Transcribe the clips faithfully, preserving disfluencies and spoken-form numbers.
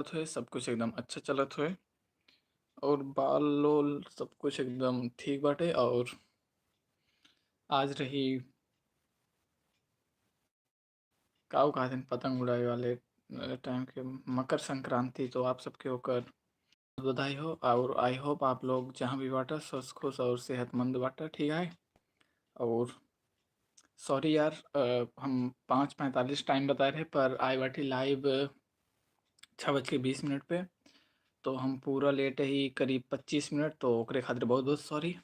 होए, सब कुछ एकदम अच्छा चलत होए और बाल लोल सब कुछ एकदम ठीक बाटे। और आज रही, का कहत हन, पतंग उड़ावे वाले, अ, टाइम के मकर संक्रांति, तो आप सबके ओकर बधाई हो। और I hope आप लोग जहाँ भी बाटा, स्वस्थ, खुश और सेहतमंद बाटा, ठीक है। और सॉरी यार, अ, हम पाँच पैंतालीस टाइम बताए रहे, पर आए बाटी लाइव छः बज के बीस मिनट पे, तो हम पूरा लेट ही करीब पच्चीस मिनट, तो ओकरे खातिर बहुत बहुत सॉरी।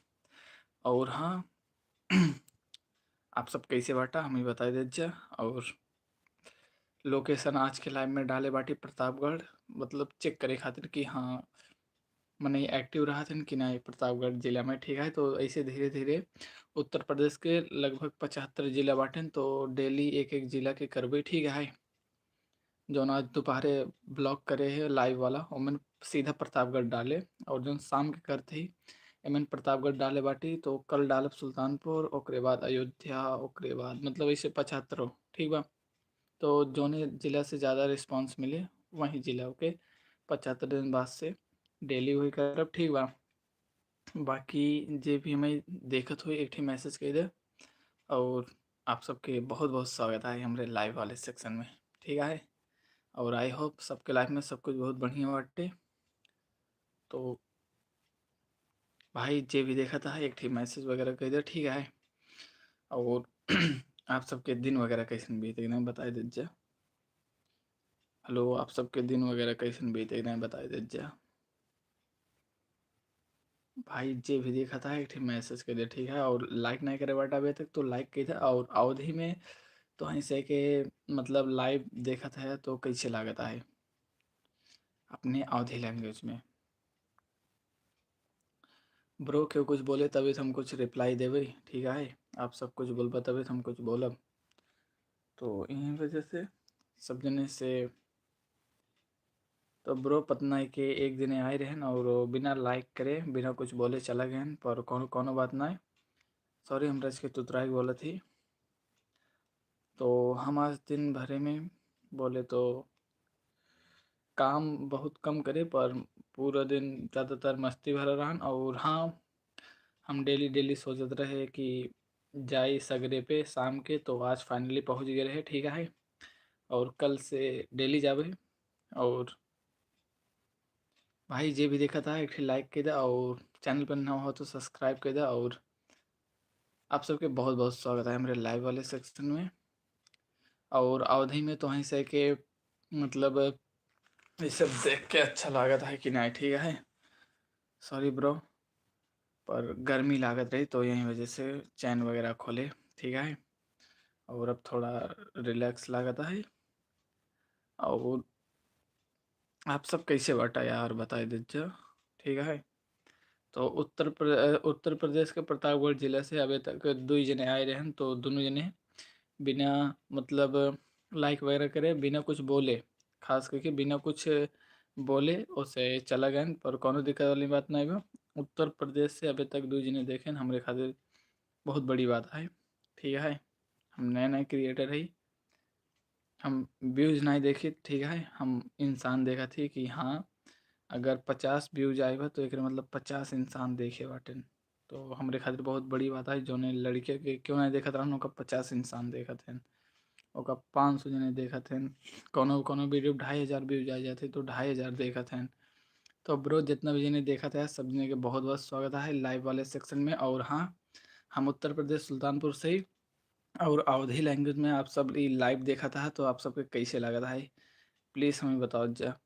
और हाँ, आप सब कैसे बाटा, हमें बताई देत जा। और लोकेशन आज के लाइव में डाले बाटी प्रतापगढ़, मतलब चेक करे खातिर कि हाँ, मनई एक्टिव रहत हन कि नहीं प्रतापगढ़ जिला में, ठीक है। तो ऐसे धीरे धीरे उत्तर प्रदेश के लगभग पचहत्तर जिला बाटेन, तो डेली एक एक जिला के करबे, ठीक है। जौन आज दोपहरे ब्लॉग करे है लाइव वाला, ओमन सीधा प्रतापगढ़ डाले, और जौन शाम के करते ही एमन प्रतापगढ़ डाले बाटी, तो कल डालब सुल्तानपुर, ओकरे बाद अयोध्या, ओकरे बाद मतलब ऐसे पचहत्तरों, ठीक बा। तो जौने जिला से ज़्यादा रिस्पॉन्स मिले, वही जिला के पचहत्तर दिन बाद से डेली वही करब, ठीक बा। बाकी जे भी हमें देखत होई, एक ठे मैसेज कह दे। और आप सबके बहुत बहुत स्वागत है हमरे लाइव वाले सेक्शन में, ठीक है। और I hope सबके लाइफ में सब कुछ बहुत बढ़िया बाटे। तो भाई जे भी देखत है, एक ठे मैसेज वगैरह कह दे, ठीक है। और आप सबके दिन वगैरह कैसन बीत, एकदम बताई देत जा। हेलो, आप सबके दिन वगैरह कैसन बीत, एकदम बताई देत जा। भाई जे भी देखत है, एक ठे मैसेज कह दे, ठीक है। और लाइक नहीं करे बाटा अभी तक, तो लाइक कह दे। और अवधी में तो ऐसे के मतलब लाइव देखत है, तो कैसे लागत है अपने अवधी लैंग्वेज में? ब्रो, केहू कुछ बोले तभी तो हम कुछ रिप्लाई देबे, ठीक है। आप सब कुछ बोलबा तभी तो हम कुछ बोलब। तो यही वजह से सब जने से, तो ब्रो पतना के एक दिने आए रहन और बिना लाइक करे, बिना कुछ बोले चला गए, पर कौनो, कौनो बात ना है। सॉरी, हम रच के तुतराई बोलत ही। तो हम आज दिन भरे में बोले तो काम बहुत कम करे, पर पूरा दिन ज़्यादातर मस्ती भरा रहन। और हाँ, हम डेली, डेली सोचत रहे कि जाई सगरे पे शाम के, तो आज फाइनली पहुँच गए रहे, ठीक है। और कल से डेली जाबे। और भाई जे भी देखत है, एक ठे लाइक कह दे और चैनल पर नवा हो तो सब्सक्राइब कह दे। और आप सबके बहुत बहुत स्वागत है हमरे लाइव वाले सेक्शन में। और अवधी में तो ऐसे के मतलब ये सब देख के अच्छा लागत है कि नहीं, ठीक है। सॉरी ब्रो, पर गर्मी लागत रही, तो यही वजह से चैन वगैरह खोले, ठीक है। और अब थोड़ा रिलैक्स लागत है। और आप सब कैसे बाटा यार, बताई देत जा, ठीक है। तो उत्तर प्र-, अ, उत्तर प्रदेश के प्रतापगढ़ जिला से अबे तक दुई जने आए रहन, तो दोनों जने बिना मतलब लाइक वगैरह करे, बिना कुछ बोले, खास करके बिना कुछ बोले ओसे चला गए, पर कोनो दिक्कत वाली बात नहीं बा। उत्तर प्रदेश से अबे तक दुई जने देखेन, हमरे खातिर बहुत बड़ी बात है, ठीक है। हम नए नए क्रिएटर है, हम व्यूज नहीं देखी, ठीक है, हम इंसान देखत ही कि हाँ, अगर पचास व्यूज आए बा तो एकरे मतलब पचास इंसान देखे बाटेन। तो हमरे खातिर बहुत बड़ी बात है, जौने लड़के के क्यों नहीं देखत रहन, ओका पचास इंसान देखत हैं, ओका पाँच सौ जने देखत हैं, कोनो कोनो वीडियो ढाई हजार व्यूज आ जाते तो ढाई हजार देखत हैं। तो ब्रो, जितना भी जने देखत है, सब जने के बहुत बहुत स्वागत है लाइव वाले सेक्शन में। और हाँ, हम उत्तर प्रदेश सुल्तानपुर से ही और अवधी लैंग्वेज में आप सब ई लाइव देखत है, तो आप सबके कैसे लागत है, प्लीज हमें बताओ जा।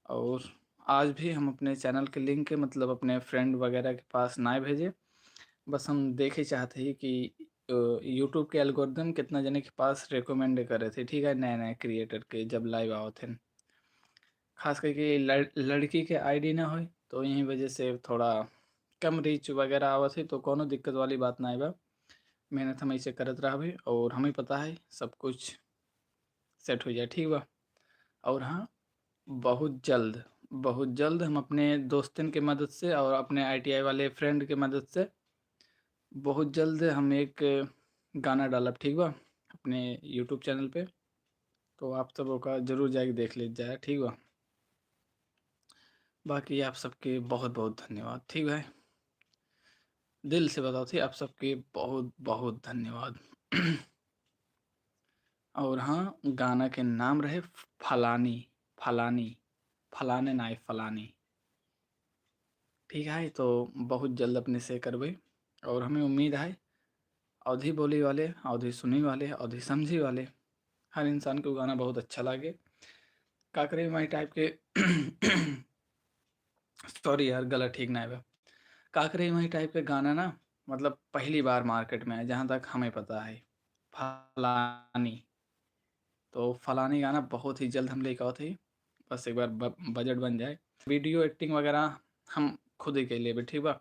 और आज भी हम अपने चैनल के लिंक के मतलब अपने फ्रेंड वगैरह के पास ना भेजे, बस हम देखे चाहते ही कि यूट्यूब के एल्गोरिदम कितना जने के पास रिकमेंड करे थे, ठीक है, नए नए क्रिएटर के जब लाइव आवत हैं, खास करके लड़-, लड़की के आईडी ना होए, तो यही वजह से थोड़ा कम रीच वगैरह आवत है, तो कोनो दिक्कत वाली बात ना बा। मेहनत हम ऐसे करत रहबे और हमें पता है सब कुछ सेट हो जाए, ठीक बा। और हाँ, बहुत जल्द, बहुत जल्द हम अपने दोस्तन के मदद से और अपने आईटीआई वाले फ्रेंड के मदद से बहुत जल्द हम एक गाना डालब, ठीक बा, अपने यूट्यूब चैनल पे। तो आप सब ओका जरूर जाके देख ले जाए, ठीक बा। बाकी आप सबके बहुत बहुत धन्यवाद, ठीक भाई, दिल से बताओ थी, आप सबके बहुत बहुत धन्यवाद। और हाँ, गाना के नाम रहे फलानी, फलानी, फलाने नाय फलानी। ठीक है, तो बहुत जल्द अपने से करबे और हमें उम्मीद है अवधी बोली वाले, अवधी सुनी वाले, अवधी समझी वाले हर इंसान को गाना बहुत अच्छा लागे। का करे, वही टाइप के सॉरी यार, गला ठीक ना है। का करे, वही टाइप के गाना ना, मतलब, पहली बार मार्केट में आए, जहाँ तक हमें पता है, फलानी। तो फलानी गाना बहुत ही जल्द हम लेके आओ थे, बस एक बार ब-, बजट बन जाए, वीडियो एडिटिंग वगैरह हम खुद ही कर लेबे, ठीक बा।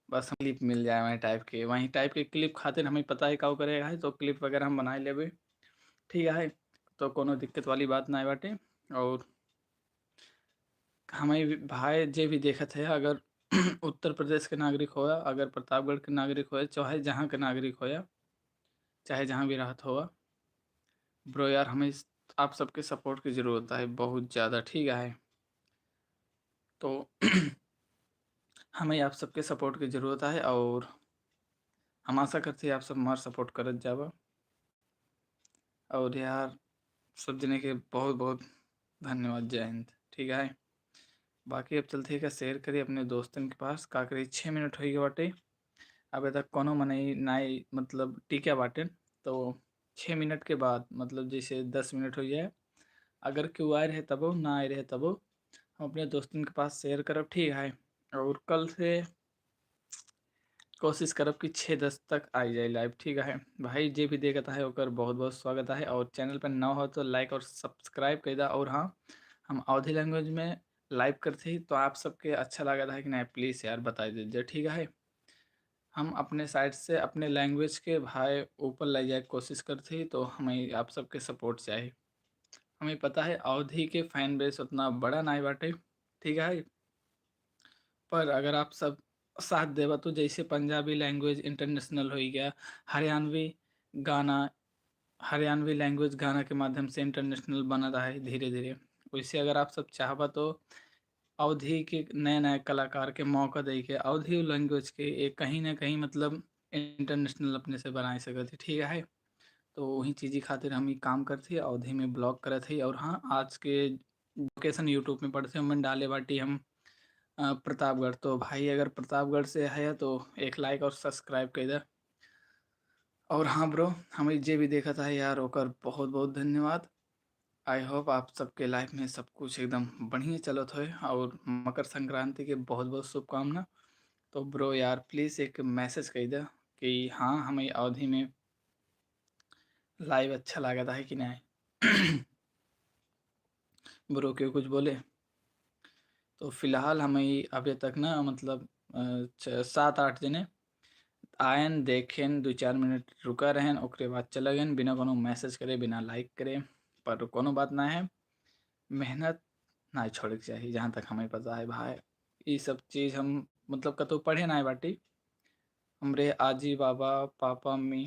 बस हम क्लिप मिल जाए वही टाइप के, वही टाइप के क्लिप खातिर हमें पता है का करेगा है, तो क्लिप वगैरह हम बनाए लेबे, ठीक है। तो कोनो दिक्कत वाली बात ना बाटे। और हमें भी, भाई जे भी देखत है, अगर उत्तर प्रदेश के नागरिक होया, अगर प्रतापगढ़ के नागरिक होया, चाहे जहाँ के नागरिक होया, चाहे जहाँ भी रहत होवा, ब्रो यार, हमें इस, आप सबके सपोर्ट की ज़रूरत है बहुत ज़्यादा, ठीक है। तो हमें आप सबके सपोर्ट की ज़रूरत है और हम आशा करते हैं आप सब हमार सपोर्ट करत जाबा। और यार, सब जने के बहुत बहुत धन्यवाद, जय हिंद, ठीक है। बाकी अब चलते हैं का शेयर करी अपने दोस्तन के पास, का करी, छः मिनट हो गए बाटे, अबे तक कोनो मनई नाई, मतलब, टिका बाटे, तो छः मिनट के बाद, मतलब, जैसे दस मिनट हो जाए, अगर क्यों आए रहे तबो, ना आए रहे तबो, हम अपने दोस्तन के पास शेयर करब, ठीक है। और कल से कोशिश करब कि छः दस तक आ जाए लाइव, ठीक है। भाई, जे भी देखत है, ओकर बहुत बहुत स्वागत है, और चैनल पर नवा हो तो लाइक और सब्सक्राइब कर दा। और हाँ, हम अवधी लैंग्वेज में लाइव करते ही, तो आप सबके अच्छा लागत है कि नहीं, प्लीज़ यार, बताई दीजिए, ठीक है। हम अपने साइड से अपने लैंग्वेज के, भाई, ऊपर ले जाए के कोशिश करते ही, तो हमें आप सबके सपोर्ट चाहिए। हमें पता है, अवधी के फैन बेस उतना बड़ा नाई बाटे, ठीक है, पर अगर आप सब साथ देबा, तो जैसे पंजाबी लैंग्वेज इंटरनेशनल हो गया, हरियाणवी गाना, हरियाणवी लैंग्वेज गाना के माध्यम से इंटरनेशनल बनत है धीरे धीरे, वैसे अगर आप सब चाहबा, तो अवधी के नए नए कलाकार के मौका दे के अवधी लैंग्वेज के एक कहीं ना कहीं, मतलब, इंटरनेशनल अपने से बनाए सकत है, ठीक है। तो वही चीज़ खातिर हम ही काम करत ही, अवधी में ब्लॉग करत ही। और हाँ, आज के लोकेशन यूट्यूब में पड़ते, हम डाले बाटी हम, अ, प्रतापगढ़। तो भाई, अगर प्रतापगढ़ से है तो एक लाइक और सब्सक्राइब कर दे। और हाँ ब्रो, हमें जे भी देखत है यार, ओकर बहुत बहुत धन्यवाद। आई होप आप सबके लाइफ में सब कुछ एकदम बढ़िया चलत होए और मकर संक्रांति के बहुत बहुत शुभकामना। तो ब्रो यार, प्लीज़ एक मैसेज कह दे कि हाँ, हमें अवधी में लाइव अच्छा लागत है कि नहीं। ब्रो, क्यों कुछ बोले? तो फिलहाल हम ही अभी तक ना, मतलब, अ, छ-, सात आठ जने आयन, देखेन, दो चार मिनट रुका रहेन, ओकरे बाद चला गएन, बिना कोनो मैसेज करे, बिना लाइक करे। पर कोनो बात ना है, मेहनत ना छोड़े के चाही, जहाँ तक हमें पता है भाई। ई सब चीज़ हम, मतलब, कतौ पढ़े ना बाटी। हमरे आजी, बाबा, पापा, मम्मी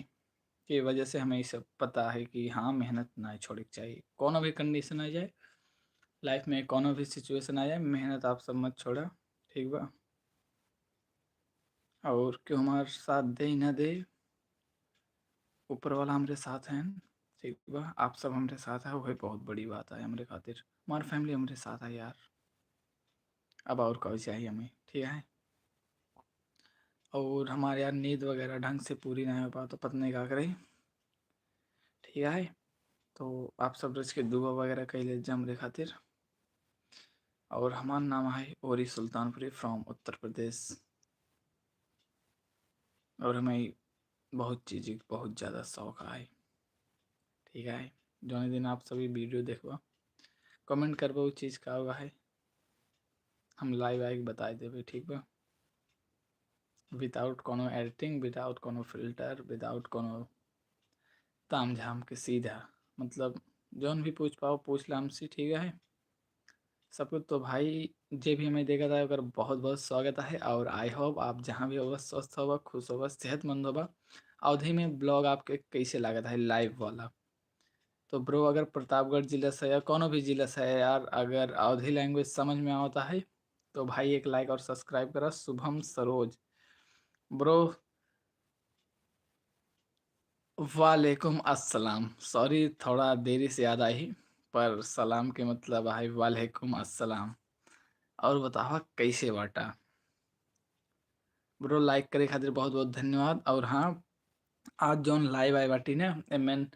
के वजह से हमें ई सब पता है कि हाँ, मेहनत ना छोड़े के चाही। कोनो भी कंडीशन आ जाए, लाइफ में कोनो भी सिचुएशन आ जाए, मेहनत आप सब मत छोड़ा, ठीक बा? और क्यों हमार साथ दे ना दे, ऊपर वाला हमरे साथ हैं, ठीक बा? आप सब हमरे साथ है, वही बहुत बड़ी बात है हमरे खातिर। हमार फैमिली हमरे साथ है यार, अब और का चाहिए हमें, ठीक है? और हमारे यार नींद वगैरह ढंग से पूरी नहीं हो पा, तो पता नहीं का करे, ठीक है? तो आप सब रच के दुआ वगैरह कर ले हमरे खातिर। और हमार नाम है ओरी सुल्तानपुरी from उत्तर प्रदेश। और हमें बहुत चीज़ के बहुत ज़्यादा शौक है, ठीक है? जौने दिन आप सभी वीडियो देखबा, कमेंट करबा, वो चीज़ का हुआ है, हम लाइव आके बताए देबे, ठीक बा? विदाउट कोनो एडिटिंग, विदाउट कोनो फिल्टर, विदाउट कोनो ताम झाम के सीधा, मतलब, जौन भी पूछ पाओ, पूछ ला हमसे, ठीक है? सब कुछ। तो भाई, जे भी हमें देखत है, ओकर बहुत बहुत स्वागत है। और आई होप आप जहाँ भी होबा, स्वस्थ होबा, खुश होबा, सेहतमंद होबा। अवधी में ब्लॉग आपके कैसे लागत है लाइव वाला? तो ब्रो, अगर प्रतापगढ़ जिला से या कोनो भी जिला से है यार, अगर अवधी लैंग्वेज समझ में आवता है, तो भाई एक like और subscribe करा। शुभम सरोज bro, वालेकुम अस्सलाम। Sorry, थोड़ा देरी से याद आई, पर सलाम के मतलब आहे वालेकुम अस्सलाम। और बतावा कैसे बाटा? Bro, like करे खातिर बहुत बहुत धन्यवाद। और हाँ, आज जौन live आए बाटी ना, एमेन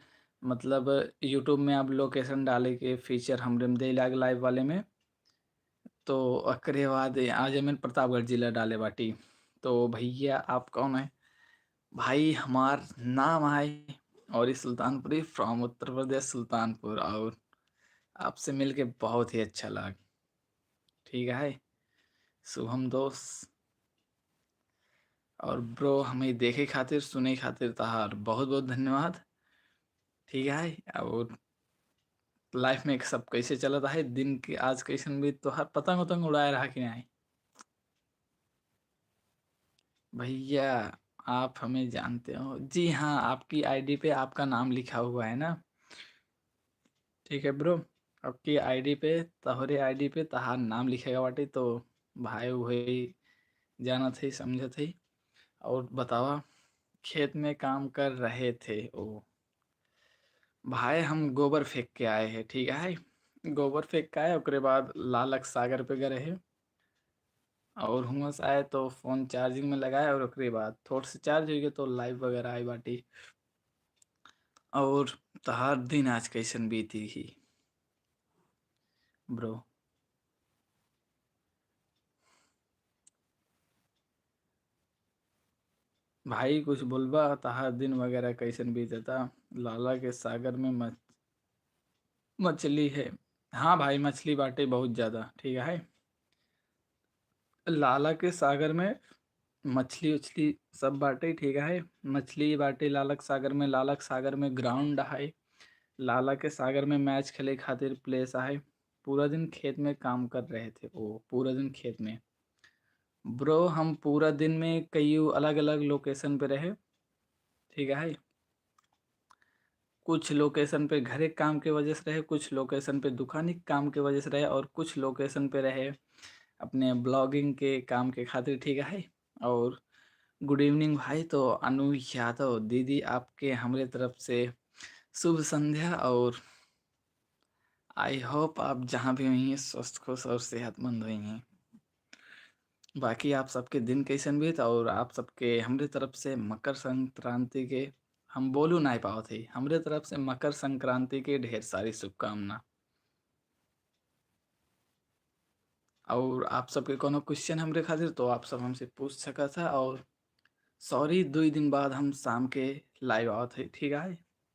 मतलब YouTube में आप location डाले के feature हमरे में दे लाग live वाले में। तो ओकरे बाद आज एमेन प्रतापगढ़ जिला डाले बाटी। तो भैया आप कौन है? भाई हमार नाम है और ई सुल्तानपुरी from उत्तर प्रदेश सुल्तानपुर। और आपसे मिलके बहुत ही अच्छा लग। ठीक है शुभम दोस्त। और bro हमें देखे खातिर सुने खातिर तहार बहुत बहुत धन्यवाद। ठीक है और life में सब कैसे चलत है, दिन के आज कैसन भी तोहार पतंग उतंग उड़ाए रहा कि नहीं? भैया आप हमें जानते हो? जी हाँ, आपकी आईडी पे आपका नाम लिखा हुआ है ना। ठीक है bro, आपकी आईडी पे, तोहरे आईडी पे तहार नाम लिखेगा बाटे, तो भाई वही जानत है समझत है। और बतावा खेत में काम कर रहे थे ओ? भाई हम गोबर फेंक के आए हैं। ठीक है गोबर फेंक के आए, ओकरे बाद लालक सागर पे गए रहे और हुआं से आए तो फोन चार्जिंग में लगाए और ओकरे बाद थोड़ से चार्ज हो गए तो लाइव वगैरह आए बाटी। और तहार दिन आज कैसन बीती ही bro? भाई कुछ बोलबा, तहार दिन वगैरह कैसन बीतता? लाला के सागर में मछ-, मछली है। हाँ भाई मछली बाटे बहुत ज्यादा। ठीक है लाला के सागर में मछली उछली सब बाटे। ठीक है मछली बाटे लालक सागर में। लालक सागर में ग्राउंड है। लाला के सागर में मैच खेले खातिर प्लेस है। पूरा दिन खेत में काम कर रहे थे ओ? पूरा दिन खेत में ब्रो हम पूरा दिन में कई अलग अलग लोकेशन पे रहे। ठीक है कुछ लोकेशन पे घरे काम के वजह से रहे, कुछ लोकेशन पे दुकानी काम के वजह से रहे और कुछ लोकेशन पे रहे अपने ब्लॉगिंग के काम के खातिर। ठीक है और गुड इवनिंग भाई। तो अनु यादव दीदी आपके हमरे तरफ से शुभ संध्या और आई होप आप जहाँ भी हुई हैं स्वस्थ खुश और सेहतमंद हुई हैं। बाकी आप सबके दिन कैसन बीत और आप सबके हमरे तरफ से मकर संक्रांति के हम बोलू ना पावत है हमरे तरफ से मकर संक्रांति के ढेर सारी शुभकामना। और आप सबके कोनो क्वेश्चन हमरे खातिर तो आप सब हमसे पूछ सकत है। और सॉरी दुई दिन बाद हम शाम के लाइव आवत है। ठीक है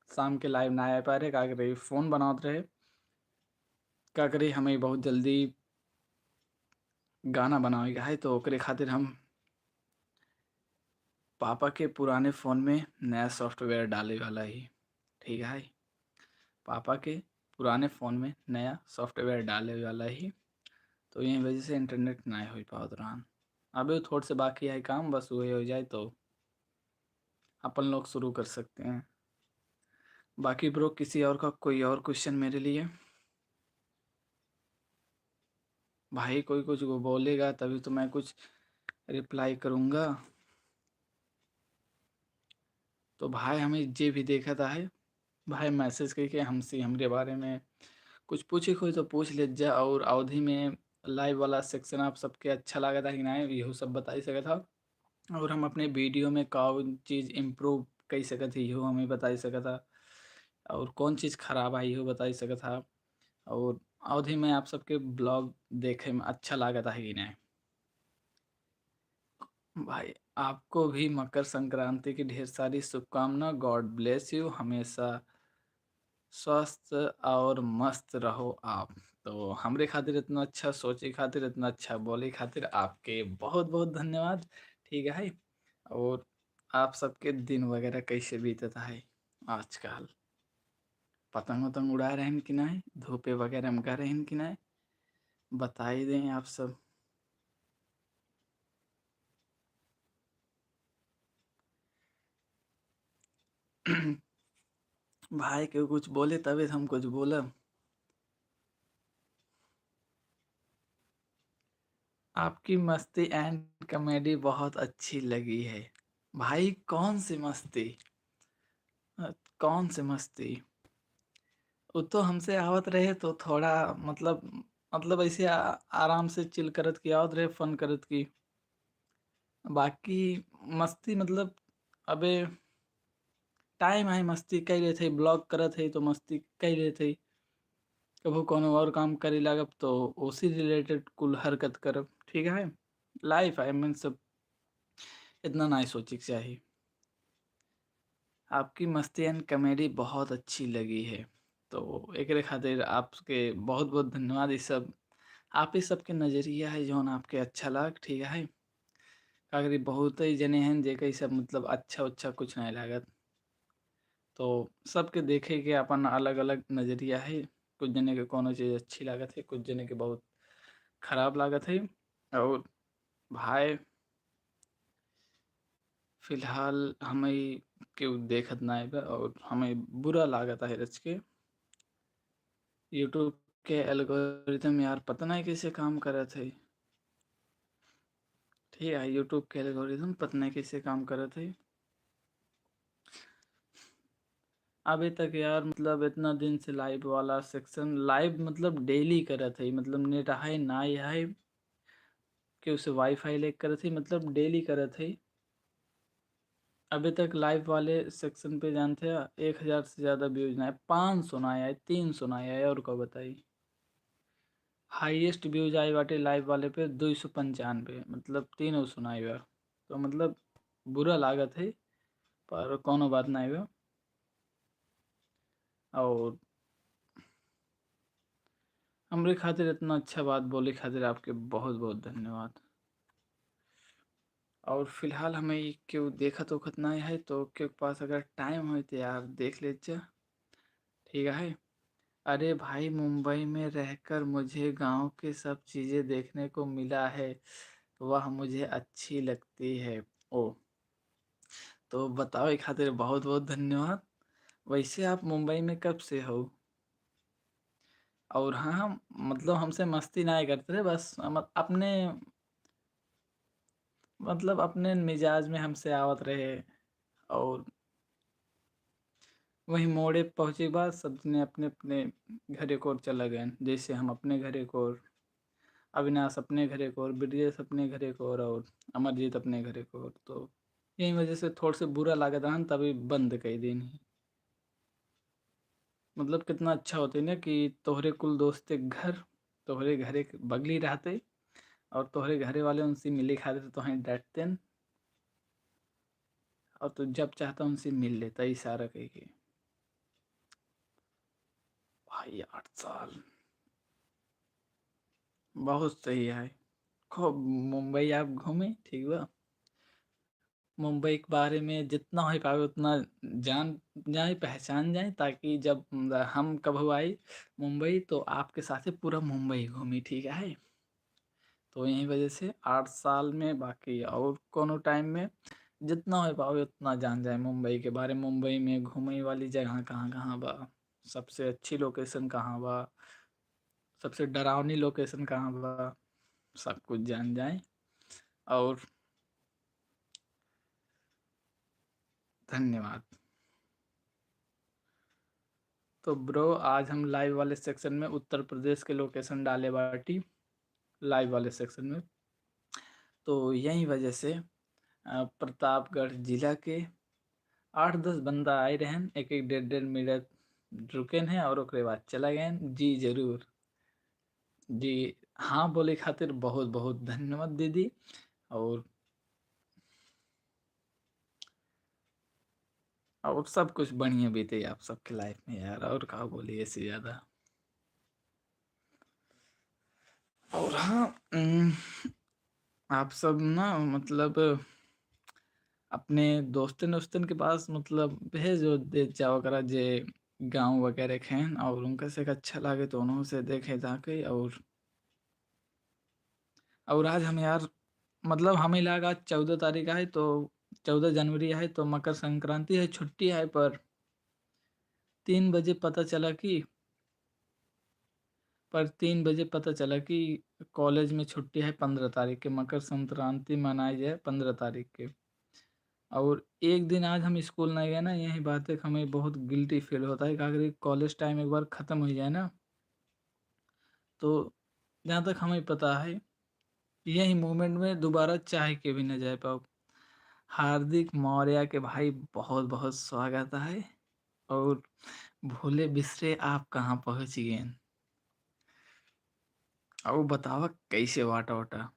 शाम के लाइव ना आ पा रहे का करे फोन बनावत रहे का करे हमें बहुत जल्दी गाना बनावे के है तो ओकरे खातिर हम पापा के पुराने फोन में नया सॉफ्टवेयर डाले वाला ही। ठीक है पापा के पुराने फोन में नया सॉफ्टवेयर डाले वाला ही तो यही वजह से इंटरनेट ना हो पावत रहन। अबे थोड़ से बाकी है काम बस वही हो जाए तो अपन लोग शुरू कर सकते हैं। बाकी ब्रो किसी और का कोई और क्वेश्चन मेरे लिए? भाई कोई कुछ वो बोलेगा तभी तो मैं कुछ रिप्लाई करूँगा। तो भाई हमें जे भी देखत है भाई मैसेज करके हमसे हमरे बारे में कुछ पूछे कोई तो पूछ ले जा। और अवधी में लाइव वाला सेक्शन आप सबके अच्छा लागत है कि नहीं यहू सब बताई सकत है। और हम अपने वीडियो में कौन चीज़ इम्प्रूव कर सकत है यहू हमें बताई सकत है। और कौन चीज़ खराब है यहू बताई सकत है। और अवधी में आप सबके ब्लॉग देखे में अच्छा लागत है कि नहीं? भाई आपको भी मकर संक्रांति की ढेर सारी शुभकामना। गॉड ब्लेस यू। हमेशा स्वस्थ और मस्त रहो आप। तो हमरे खातिर इतना अच्छा सोचे खातिर इतना अच्छा बोले खातिर आपके बहुत बहुत धन्यवाद। ठीक है और आप सबके दिन वगैरह कैसे बीतता है आजकल? पतंग वतंग उड़ा रहे हैं कि नहीं? धूपे वगैरह में गए रहे हैं कि नहीं? बताई दें आप सब। भाई के कुछ बोले तबे तो हम कुछ बोलब। आपकी मस्ती and comedy बहुत अच्छी लगी है। भाई, कौन सी मस्ती? अ, कौन सी मस्ती? वो तो हमसे आवत रहे तो थोड़ा मतलब, मतलब ऐसे आ-, आराम से chill करत की आवत रहे, fun करत की। बाकी मस्ती मतलब अबे time है, मस्ती कइ लेत है, vlog करत है तो मस्ती कइ लेत है। कभू कौनो और काम करे लागब तो उसी related कुल हरकत करब, ठीक है? Life है, I mean सब इतना ना सोचे के चाही। आपकी मस्ती and comedy बहुत अच्छी लगी है, तो एकरे खातिर आपके बहुत बहुत धन्यवाद। ई सब आप ही सबके नजरिया है जौन आपके अच्छा लाग, ठीक है? का करी, बहुत ही जने हैं जेके ई सब मतलब अच्छा उच्छा कुछ नहीं लागत। तो सबके देखे के अपन अलग-अलग नजरिया है। कुछ जने के कौनो चीज अच्छी लागत है, कुछ जने के बहुत खराब लागत है। और भाई, फिलहाल हमें केहू देखत नाई बा और हमें बुरा लागत है रच के। YouTube के algorithm यार पता नहीं कैसे काम करत है। ठीक है, YouTube के algorithm पता नहीं कैसे काम करत है। अभी तक यार मतलब इतना दिन से live वाला section, live मतलब daily करत है, मतलब net है नाई है, केहू से Wi-Fi लेके करत है, मतलब daily करत है। अभी तक live वाले section पे जानते हैं एक हजार से ज्यादा views ना आए, पाँच सौ ना आए, तीन सौ ना आए, और का बताई। Highest views आए बाटे live वाले पे दो सौ पंचानवे, मतलब तीनों सौ ना आए बा। तो मतलब बुरा लागत है, पर कौनो बात ना आए बा। और हमरे खातिर इतना अच्छा बात बोले खातिर आपके बहुत बहुत धन्यवाद। और फिलहाल हमें ई केहू देखत उखत नाई है, तो केहू के पास अगर time होई तो यार देख लेत जा, ठीक है। अरे भाई, मुंबई में रहकर मुझे गांव के सब चीजें देखने को मिला है, वह मुझे अच्छी लगती है। ओ, तो बतावे खातिर बहुत बहुत धन्यवाद। वैसे आप मुंबई में कब से हो? और हाँ, हाँ, मतलब हमसे मस्ती नाई करत रहे, बस हम अपने, मतलब अपने मिजाज में हमसे आवत रहे और वहीं मोड़े पहुँचे के बाद सब जने अपने अपने घरे को ओर चला गए। जैसे हम अपने घरे को ओर, अविनाश अपने घरे को ओर, ब्रजेश अपने घरे को ओर और अमरजीत अपने घरे को ओर। तो यही वजह से थोड़ से बुरा लागत रहन, तभी बंद कइ देनी। मतलब कितना अच्छा होते ना कि तोहरे कुल दोस्त के घर तोहरे घरे के बगली रहते और तोहरे घरे वाले उनसे मिले खातिर तोहें डांटते न, और तू जब चाहता उनसे मिल लेता इशारा कइके। भाई, आठ साल बहुत सही है। खूब मुंबई आप घूमे, ठीक बा। मुंबई के बारे में जितना हो पावे उतना जान जाए, पहचान जाए, ताकि जब हम कभू आई मुंबई तो आपके साथे पूरा मुंबई घूमी, ठीक है? तो यही वजह से आठ साल में, बाकी और कोनो time में जितना हो पावे उतना जान जाए मुंबई के बारे में, मुंबई में घूमे वाली जगह कहाँ कहाँ बा, सबसे अच्छी location कहाँ बा, सबसे डरावनी location कहाँ बा, सब कुछ जान जाए। और धन्यवाद। तो bro, आज हम live वाले section में उत्तर प्रदेश के location डाले बाटी, live वाले section में। तो यही वजह से, अ, प्रतापगढ़ जिला के आठ दस बंदा आए रहन, एक एक डेढ़ डेढ़ मिनट रुकेन हैं और ओकरे बाद चला गए। जी जरूर, जी हाँ बोले खातिर बहुत बहुत धन्यवाद दीदी। और और सब कुछ बढ़िया बीते आप सबके life में यार, और का बोली ऐसे ज्यादा। और हाँ, उम, आप सब ना मतलब अपने दोस्तन वोस्तन के पास मतलब भेज दो, दे जाओ करा जे गाँव वगैरह के हैं, और उनका से अच्छा लागे तो उन्हों से देखे जाके। और और आज हम यार मतलब हमें लगा आज चौदह तारीख है तो चौदह जनवरी है तो मकर संक्रांति है, छुट्टी है, पर तीन बजे पता चला कि पर तीन बजे पता चला कि कॉलेज में छुट्टी है पन्द्रह तारीख के, मकर संक्रांति मनाई जाए पन्द्रह तारीख के। और एक दिन आज हम स्कूल नहीं गए ना, यही बात है कि हमें बहुत गिल्टी फील होता है कि अगर ये कॉलेज टाइम एक बार ख़त्म हो जाए ना, तो जहाँ तक हमें पता है, यही मोमेंट में दोबारा चाह के भी न जाए पाओ। हार्दिक मौर्य के भाई बहुत बहुत स्वागत है। और भोले बिसरे आप कहाँ पहुँच गए? और बतावा कैसे वाटा वाटा?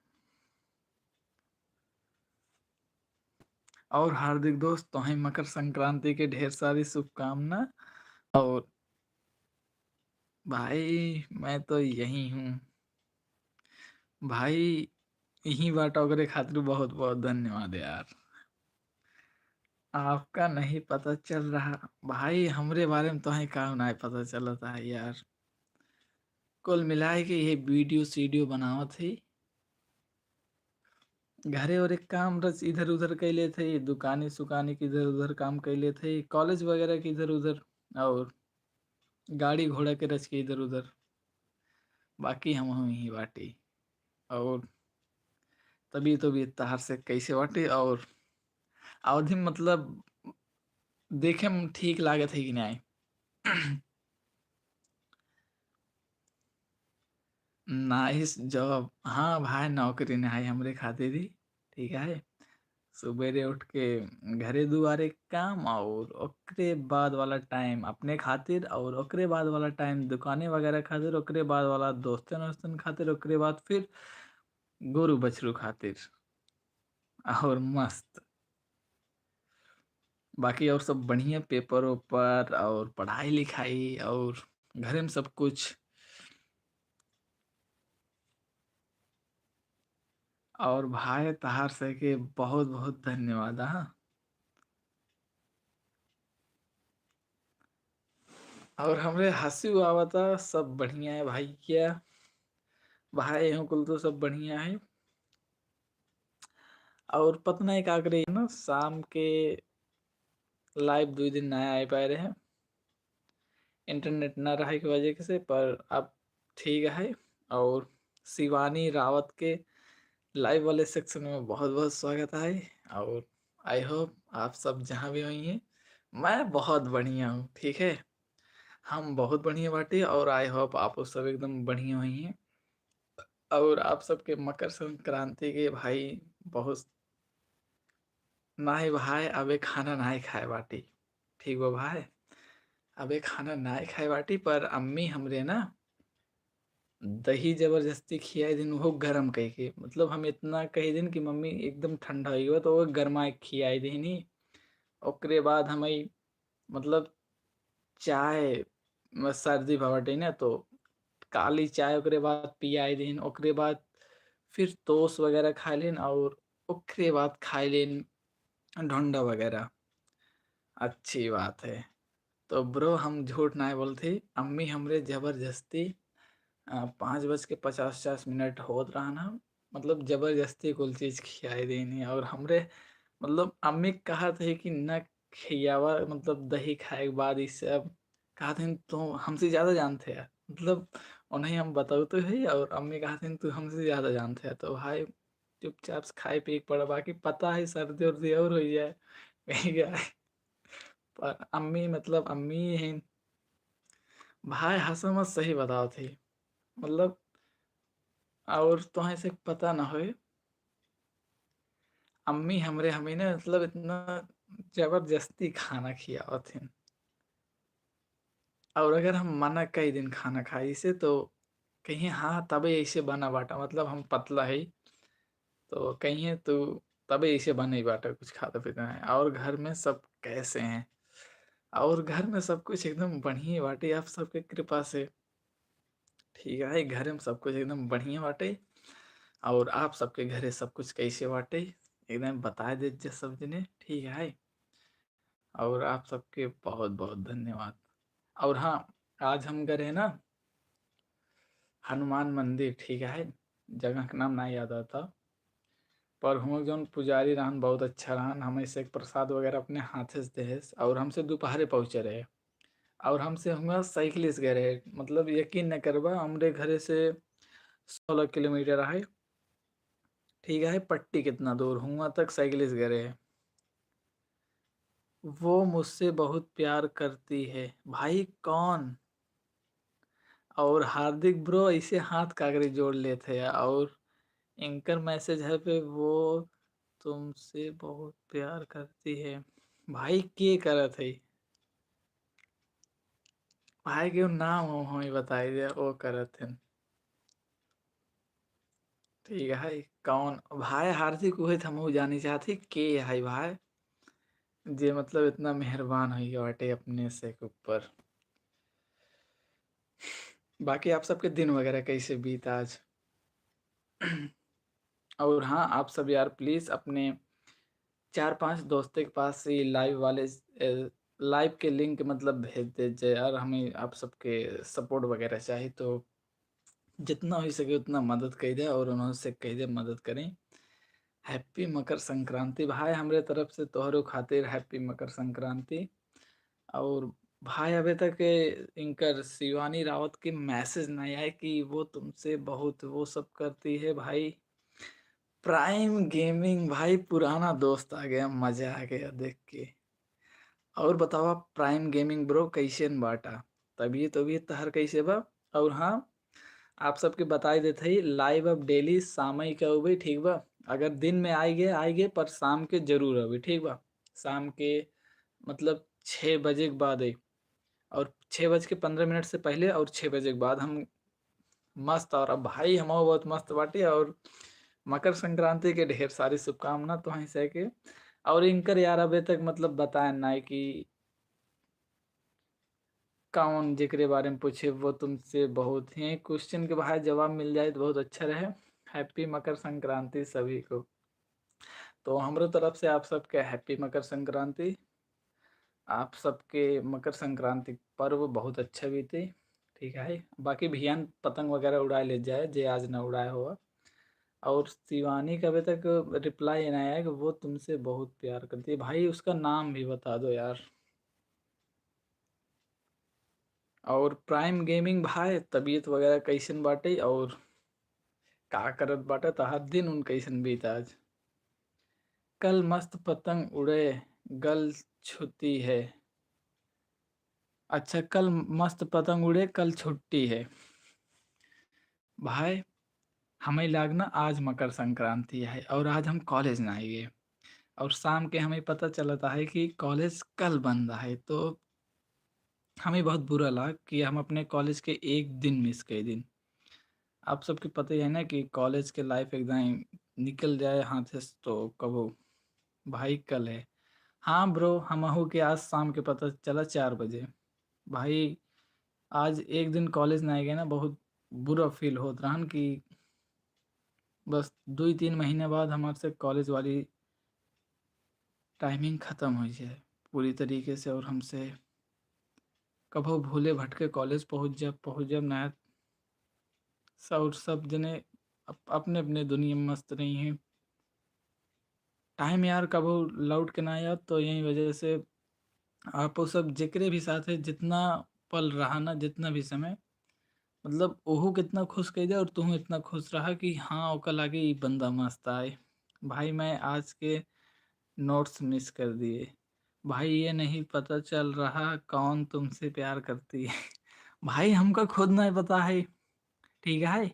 और हार्दिक दोस्त, तोहें मकर संक्रांति के ढेर सारी शुभकामना। और भाई, मैं तो यहीं हूँ भाई, यहीं बाटा ओकरे खातिर बहुत बहुत धन्यवाद यार। आपका नहीं पता चल रहा भाई, हमरे बारे में तोहें का नहीं पता चलता है यार। कुल मिलाए के ये वीडियो सीडियो बनावत है। घरे और एक काम रच इधर उधर कर लेते, दुकानी सुकानी के इधर उधर काम कर लेते, कॉलेज वगैरह के इधर उधर, और गाड़ी घोड़ा के रच के इधर उधर। बाकी हम हम यहीं बाटी। और तभी तो भी तहार से कैसे बाटी? और अवधि मतलब देखे में ठीक लागत है कि नहीं? नाइस जॉब। हाँ भाई, नौकरी नहीं हमरे खातिर ही, ठीक है। सुबेरे उठ के घरे दुआरे काम और ओकरे बाद वाला टाइम अपने खातिर और ओकरे बाद वाला टाइम दुकाने वगैरह खातिर, ओकरे बाद वाला दोस्तन वोस्तन खातिर, ओकरे बाद फिर गोरू बछरू खातिर और मस्त। बाकी और सब बढ़िया, पेपर ओपर और पढ़ाई लिखाई और घरे में सब कुछ। और भाई तहार से के बहुत बहुत धन्यवाद। हाँ, और हमरे हंसी आवता, सब बढ़िया है भाई। क्या भाई, यहाँ कुल तो सब बढ़िया है। और पता नहीं का करे ना, शाम के लाइव दो दिन ना आ पाए रहे, इंटरनेट ना रहे की वजह से, पर अब ठीक है। और शिवानी रावत के लाइव वाले सेक्शन में बहुत बहुत स्वागत है। और आई होप आप सब जहाँ भी हुई हैं, मैं बहुत बढ़िया हूँ, ठीक है, हम बहुत बढ़िया बाटी। और आई होप आप सब एकदम बढ़िया हुई हैं। और आप सबके मकर संक्रांति के भाई बहुत नाई भाई, अबे खाना नाई खाए बाटी, ठीक बा भाई, अबे खाना नाई खाए बाटी, पर अम्मी हमरे ना दही जबरदस्ती खियाई दिन, वो गरम कह के, मतलब हम इतना कह दिन कि मम्मी एकदम ठंडा हो गया, तो वो गरमाए खियाई देनी। ओकरे बाद हम मतलब चाय म-, सर्दी भवटे ना, तो काली चाय ओकरे बाद पियाई दिन, ओकरे बाद फिर तोस वगैरह खा लेन और ओकरे बाद खा लेन ढोंडा वगैरह। अच्छी बात है। तो ब्रो, हम झूठ ना बोलते, अम्मी हमरे जबरदस्ती, अ, पाँच बज के पचास पचास मिनट होत रहा ना, मतलब जबरदस्ती कुल चीज खियाई देनी। और हमरे मतलब अम्मी कहा थे कि न खियावा, मतलब दही खाए के बाद ई सब कहा थे, "तू हमसे ज्यादा जानते हैं।" मतलब उन्हें हम बताते हैं और अम्मी कहा थे, "तू हमसे ज्यादा जानते हैं।" तो भाई चुपचाप से खाए पिए के पड़ा, बाकी पता है सर्दी उर्दी और हो जाए, कहीं का। पर अम्मी, मतलब अम्मी हैं भाई, हंसा मत, सही बताओ थे, मतलब और तो ऐसे पता ना होए, अम्मी हमरे हमें ना मतलब इतना जबरदस्ती खाना खियावत हैं। और अगर हम मना कई दिन खाना खाई से, तो कहीं हाँ तबे ऐसे बना बाटा, मतलब हम पतला है, तो कहीं तो तबे ऐसे बने बाटा कुछ खाता पीता है। और घर में सब कैसे हैं? और घर में सब कुछ एकदम बढ़िया बाटे आप सबके कृपा से। ठीक है, घरे में सब कुछ एकदम बढ़िया बाटे। और आप सबके घरे सब कुछ कैसे बाटे, एकदम बताए दे जे सब जने, ठीक है। और आप सबके बहुत बहुत धन्यवाद। और हाँ, आज हम गए रहे ना हनुमान मंदिर, ठीक है, जगह का नाम ना याद आता, पर हुआ जौन पुजारी रहन बहुत अच्छा रहन, हमें से एक प्रसाद वगैरह अपने हाथे से देहेस और हमसे दोपहरे पहुँचे रहे। और हमसे हुआ साइकिल से गए रहे। मतलब, यकीन न करबा, हमरे घरे से सोलह किलोमीटर है, ठीक है, पट्टी कितना दूर हुआ तक साइकिल से गए रहे। वो मुझसे बहुत प्यार करती है। भाई, कौन? और हार्दिक ब्रो ऐसे हाथ कागरी जोड़ लेत है। और इनकर मैसेज है पे, वो तुमसे बहुत प्यार करती है। भाई, के करत है? भाई के नाम हम हमें बताई दे, वो करत हैं। ठीक है, कौन भाई? हार्दिक उहे त हमहू जानी चाहत ही, के है भाई, जे मतलब इतना मेहरबान हुई बाटे अपने से के ऊपर। बाकी आप सबके दिन वगैरह कैसे बीत आज? और हाँ, आप सब यार, प्लीज अपने चार पांच दोस्तों के पास ये लाइव वाले, ए, लाइव के लिंक मतलब भेज दे जे यार, हमें आप सबके सपोर्ट वगैरह चाहिए, तो जितना हो सके उतना मदद कर दे और उन्होंने से कह दे मदद करें। हैप्पी मकर संक्रांति भाई, हमरे तरफ से तोहरो खातिर हैप्पी मकर संक्रांति। और भाई, अबे तक इनकर शिवानी रावत के मैसेज नहीं आए कि वो तुमसे बहुत वो सब करती है भाई। प्राइम गेमिंग भाई, पुराना दोस्त आ गया, मजा आ गया देख के। और बतावा प्राइम गेमिंग ब्रो, कैसन बाटा? तबीयत, तबीयत तहर कैसे बा? और हाँ, आप सबके बताई देत हई, लाइव अब डेली शाम ही के होबे, ठीक बा? अगर दिन में आए गए, आए गए, पर शाम के जरूर होबे, ठीक बा? शाम के मतलब छः बजे के बाद है, और छः बज के पन्द्रह मिनट से पहले और छः बजे के बाद हम मस्त। और अब भाई, हम बहुत मस्त बाटी, और मकर संक्रांति के ढेर सारी शुभकामना तो हैं से के। और इनकर यार, अबे तक मतलब बताए ना है कि कौन जेकरे बारे में पूछे, वो तुमसे बहुत ही क्वेश्चन के भाई जवाब मिल जाए तो बहुत अच्छा रहे। हैप्पी मकर संक्रांति सभी को। तो हमरो तरफ से आप सबके हैप्पी मकर संक्रांति। आप सबके मकर संक्रांति पर्व बहुत अच्छा बीते, ठीक है। बाकी भियान पतंग वगैरह उड़ाए ले जाए, जे आज ना उड़ाए हो। और शिवानी का अभी तक रिप्लाई नहीं आया कि वो तुमसे बहुत प्यार करती है। भाई, उसका नाम भी बता दो यार। और प्राइम गेमिंग भाई, तबीयत वगैरह कैसन बाटे और का करत बाटे, तहार दिन उन कैसन बीता आज? कल मस्त पतंग उड़े, गल छुट्टी है। अच्छा, कल मस्त पतंग उड़े, कल छुट्टी है। भाई, हमें लागना आज मकर संक्रांति है और आज हम कॉलेज ना आइए, और शाम के हमें पता चलता है कि कॉलेज कल बंद है, तो हमें बहुत बुरा लाग कि हम अपने कॉलेज के एक दिन मिस कर दिन। आप सबके पता ही है ना कि कॉलेज के लाइफ एकदम निकल जाए हाथ से तो कबो भाई कल है। हाँ ब्रो, हमहू के आज शाम के पता चला चार बजे। भाई, आज एक दिन कॉलेज ना गए ना, बहुत बुरा फील होत रहन कि बस दो ही तीन महीने बाद हमारे से कॉलेज वाली टाइमिंग ख़त्म हो जाए पूरी तरीके से, और हमसे कबो भूले भटके कॉलेज पहुँच जाब, पहुँच जाब ना। और सब जने अप-, अपने अपने दुनिया में मस्त रही हैं। टाइम यार कबो लौट के ना आया, तो यही वजह से आप सब जेकरे भी साथ है, जितना पल रहा ना, जितना भी समय, मतलब ओहू कितना खुश कर दे और तू इतना खुश रहा कि हाँ, ओकर लागे ई बंदा मस्त आए। भाई, मैं आज के नोट्स मिस कर दिए। भाई, ये नहीं पता चल रहा कौन तुमसे प्यार करती है। भाई, हमका खुद नहीं पता है, ठीक है।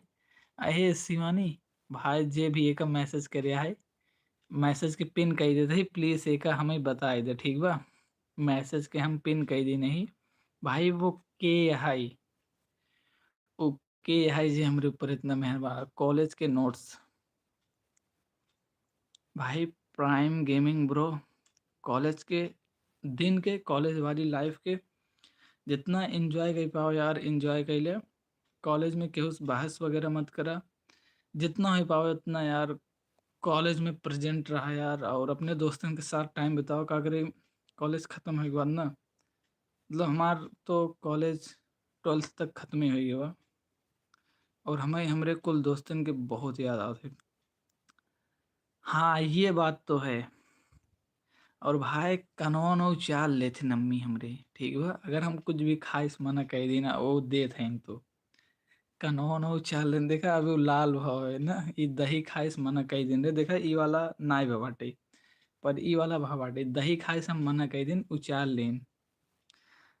अहे शिवानी, भाई जे भी एक मैसेज करे है, मैसेज के पिन कर देते ही, प्लीज एक हमें बताए दे, ठीक बा? मैसेज के हम पिन कर दी नहीं। भाई, वो के है, वो के है जे हमरे ऊपर इतना मेहरबान? कॉलेज के नोट्स। भाई, प्राइम गेमिंग ब्रो, कॉलेज के दिन के, कॉलेज वाली लाइफ के जितना एंजॉय कर पाओ यार, एंजॉय कर ले। कॉलेज में केहू से बहस वगैरह मत करा, जितना हो पाओ उतना यार कॉलेज में प्रेजेंट रहा यार, और अपने दोस्तन के साथ टाइम बिताओ। का करे, कॉलेज ख़त्म होए के बाद ना, मतलब हमार तो कॉलेज ट्वेल्थ तक ख़त्म ही हो गया, और हमें, हमरे कुल दोस्तन के बहुत याद आते। हाँ, ये बात तो है। और भाई, कनवा नौ चाल लेत है नम्मी हमरे, ठीक बा? अगर हम कुछ भी खाइस मना कह दी ना, वो देत हैं तो। कनवा नौ चाल लेन, देखा, अभी वो लाल भाव है ना, ई दही खाइस मना कह दिन रे, देखा, ई वाला नाय बा बाटे, पर ई वाला भाव बाटे, दही खाइस हम मना कह दिन, उचाल लेन।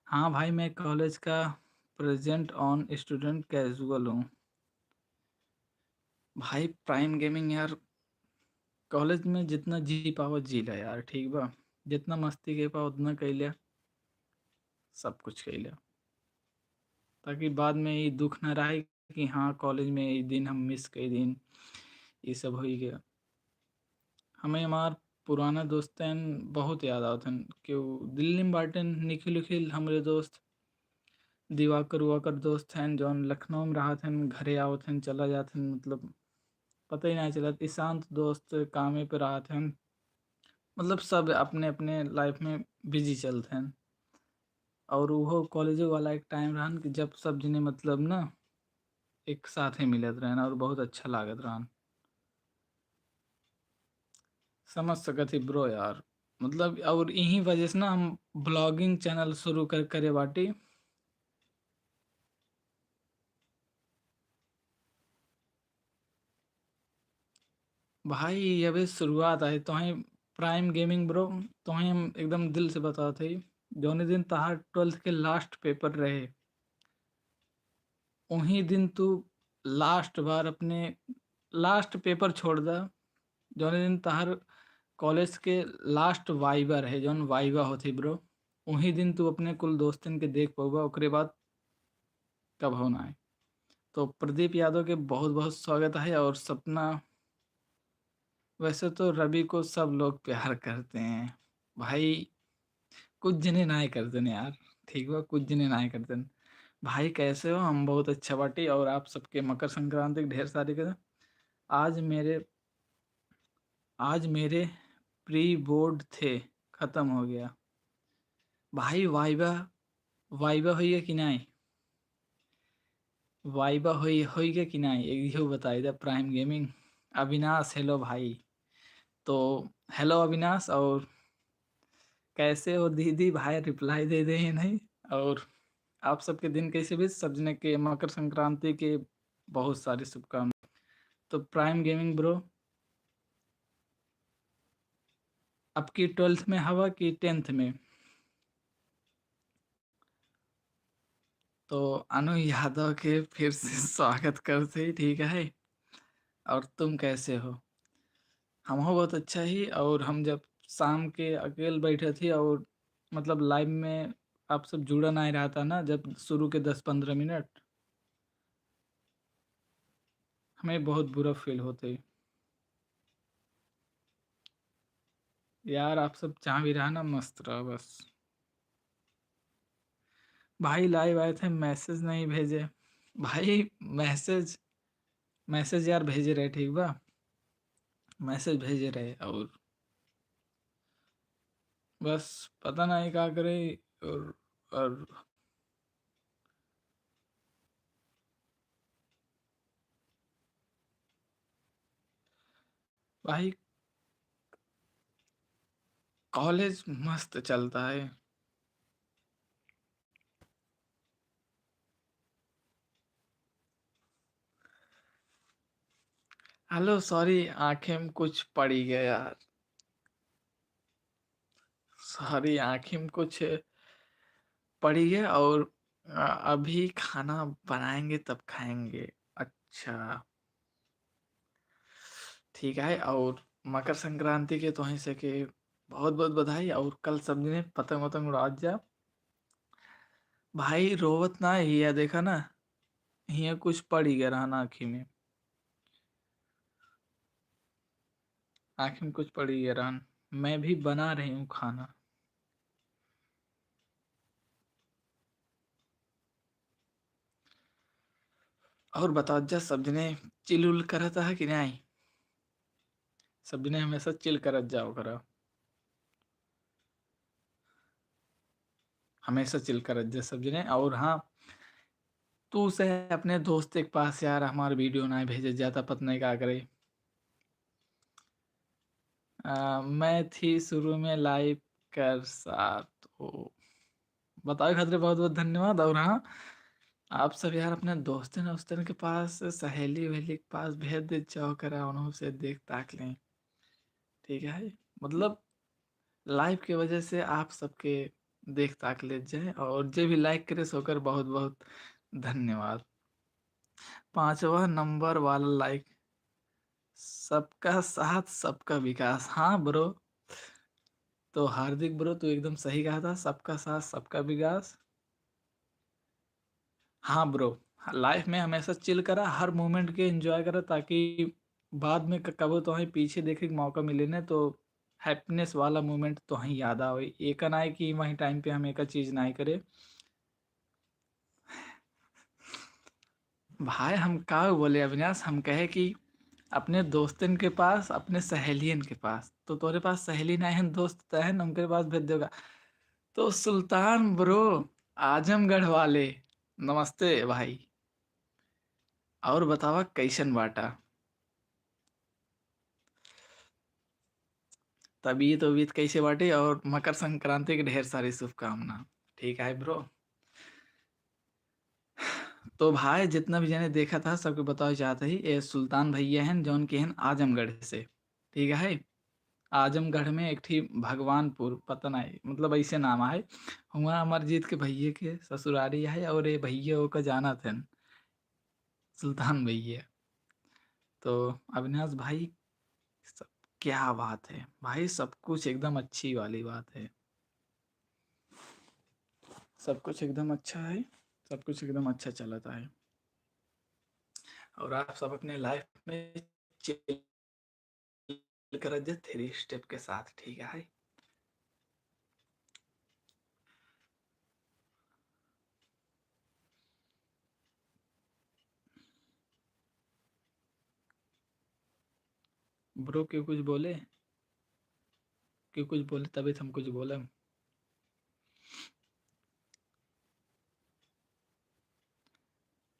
हाँ भाई, मैं कॉलेज का present on student casual हूँ। भाई, Prime Gaming यार, कॉलेज में जितना जी पावत जी ला यार, ठीक बा? जितना मस्ती के पा उतना कइ ल्या, सब कुछ कइ ल्या, ताकि बाद में ई दुख ना रहे कि हाँ, कॉलेज में ई दिन हम miss कइ दिन, ई सब होई गया। हमें हमार पुराना दोस्तन बहुत याद आवत हन, केहू दिल्ली में बाटेन, निखिल उखिल हमरे दोस्त, दिवाकर उवाकर दोस्त हन, जौन लखनऊ में रहत हन, घरे आवत हन, चला जात हन, मतलब, पता ही ना चलत। ईशांत दोस्त कामे पे रहत हन, मतलब, सब अपने अपने life में busy चलत हन। और उहो कॉलेजो वाला एक time रहन कि जब सब जने, मतलब, ना, एक साथे मिलत रहन और बहुत अच्छा लागत रहन। समझ सकत ही bro यार, मतलब, और इही वजह से ना हम vlogging channel शुरू कर, करे बाटी। भाई, ये अबे शुरुआत है, तोहें Prime Gaming bro, तोहें हम एकदम दिल से बतावत हई, जौने दिन तहार twelfth के last paper रहे, उही दिन तू last बार अपने last paper छोड़ दा, जौने दिन तहार कॉलेज के last viva रहे, जौन viva होत ही bro, उही दिन तू अपने कुल दोस्तन के देख पउबा, ओकरे बाद कबहू ना आए। तो प्रदीप यादव के बहुत बहुत स्वागत है। और सपना, वैसे तो रवि को सब लोग प्यार करते हैं भाई, कुछ जने नाय करते हैं यार, ठीक बा, कुछ जने नाय करते हैं। भाई, कैसे हो? हम बहुत अच्छा बाटी और आप सबके मकर संक्रांति के ढेर सारी के। आज मेरे, आज मेरे pre board थे, खत्म हो गया। भाई, viva, viva होइगा कि नाय? viva होई, होइगा कि नाय? एक इहो बताई दा Prime Gaming। अविनाश, hello भाई। तो hello अविनाश, और कैसे हो दीदी? भाई reply दे दे ही नहीं। और आप सबके दिन कैसे बीत? सब जने के मकर संक्रांति के बहुत सारी शुभकामनाएं। तो Prime Gaming bro, आपकी twelfth में हवा कि tenth में? तो अनु यादव के फिर से स्वागत करते ही, ठीक है। और तुम कैसे हो? हम हो बहुत अच्छा ही। और हम जब शाम के अकेल बैठे थे और मतलब live में आप सब जुड़ा नहीं रहता ना, जब शुरू के दस पन्द्रह मिनट, हमें बहुत बुरा feel होते। यार, आप सब जहाँ भी रहा ना, मस्त रहा बस। भाई, live आए थे, message नहीं भेजे। भाई, message, message यार भेजे रहे, ठीक बा, message भेजे रहे और बस पता नहीं का करे। और, और भाई, कॉलेज मस्त चलता है। Hello, sorry, आँखें में कुछ पड़ी गया यार। Sorry, आँखें में कुछ पड़ी गया और, अ, अभी खाना बनाएंगे तब खाएंगे। अच्छा, ठीक है। और मकर संक्रांति के तोहीं से के बहुत बहुत बधाई। और कल सब जने पतंग वतंग उड़ात जा। भाई, रोवत ना हिया, देखा ना, हिया कुछ पड़ी गया रहन आँखी में, आँखी में कुछ पड़ी गया रहन। मैं भी बना रही हूँ खाना। और बताओ जा, सब जने chill उल करत है कि नहीं? सब जने हमेशा chill करत जाओ करा, हमेशा chill करत जा सब जने। और हाँ, तू से अपने दोस्त के पास यार हमार video ना भेजे जाता, पता नहीं का करे। अ, मैं थी शुरू में लाइव कर साथ हो। बतावे खातिर बहुत-बहुत धन्यवाद। और हाँ, आप सब यार अपने दोस्तन वोस्तन के पास, सहेली वहेली के पास भेज दे जाओ करा, उन्हों से देख ताक लें। ठीक है? मतलब लाइव के वजह से आप सबके देख ताक ले जाए और जे भी लाइक करे सो ओकर बहुत-बहुत धन्यवाद। पाँचवा नंबर वाला लाइक, सबका साथ सबका विकास। हाँ ब्रो, तो हार्दिक ब्रो तू एकदम सही कहा था, सबका साथ सबका विकास। हाँ ब्रो, लाइफ में हमेशा चिल करा, हर मोमेंट के एंजॉय करा, ताकि बाद में क-, कबो तोहई पीछे देखे के मौका मिले ने तो हैप्पीनेस वाला मोमेंट तोहई याद आवे। एका ना है कि वही टाइम पे हम एका चीज ना करे। भाई हम का बोले अविनाश, हम कहे कि अपने दोस्तन के पास, अपने सहेलियन के पास, तो तोरे पास सहेली ना है, दोस्त तो है, उनके पास भेज देगा। तो सुल्तान ब्रो, आजमगढ़ वाले, नमस्ते भाई। और बतावा कैसन बाटा? तबीयत उबीयत कैसे बाटे? और मकर संक्रांति के ढेर सारी शुभकामना। ठीक है ब्रो। तो भाई जितना भी जने देखा था सबके बतावे चाहत ही, ए सुल्तान भैया हैं जौन के हैं आजमगढ़ से। ठीक है, आजमगढ़ में एक ठी भगवानपुर पता नहीं मतलब ऐसे नाम है, हुआ अमरजीत के भैया के ससुरारी है और ये भैया ओका जानत हैं सुल्तान भैया। तो अविनाश भाई सब क्या बात है भाई, सब कुछ एकदम अच्छी वाली बात है, सब कुछ एकदम अच्छा है, सब कुछ एकदम अच्छा चलता है। और आप सब अपने लाइफ में चिल करत जा थ्री स्टेप के साथ, ठीक है? ब्रो क्यों कुछ बोले, क्यों कुछ बोले तभी तो हम कुछ बोले।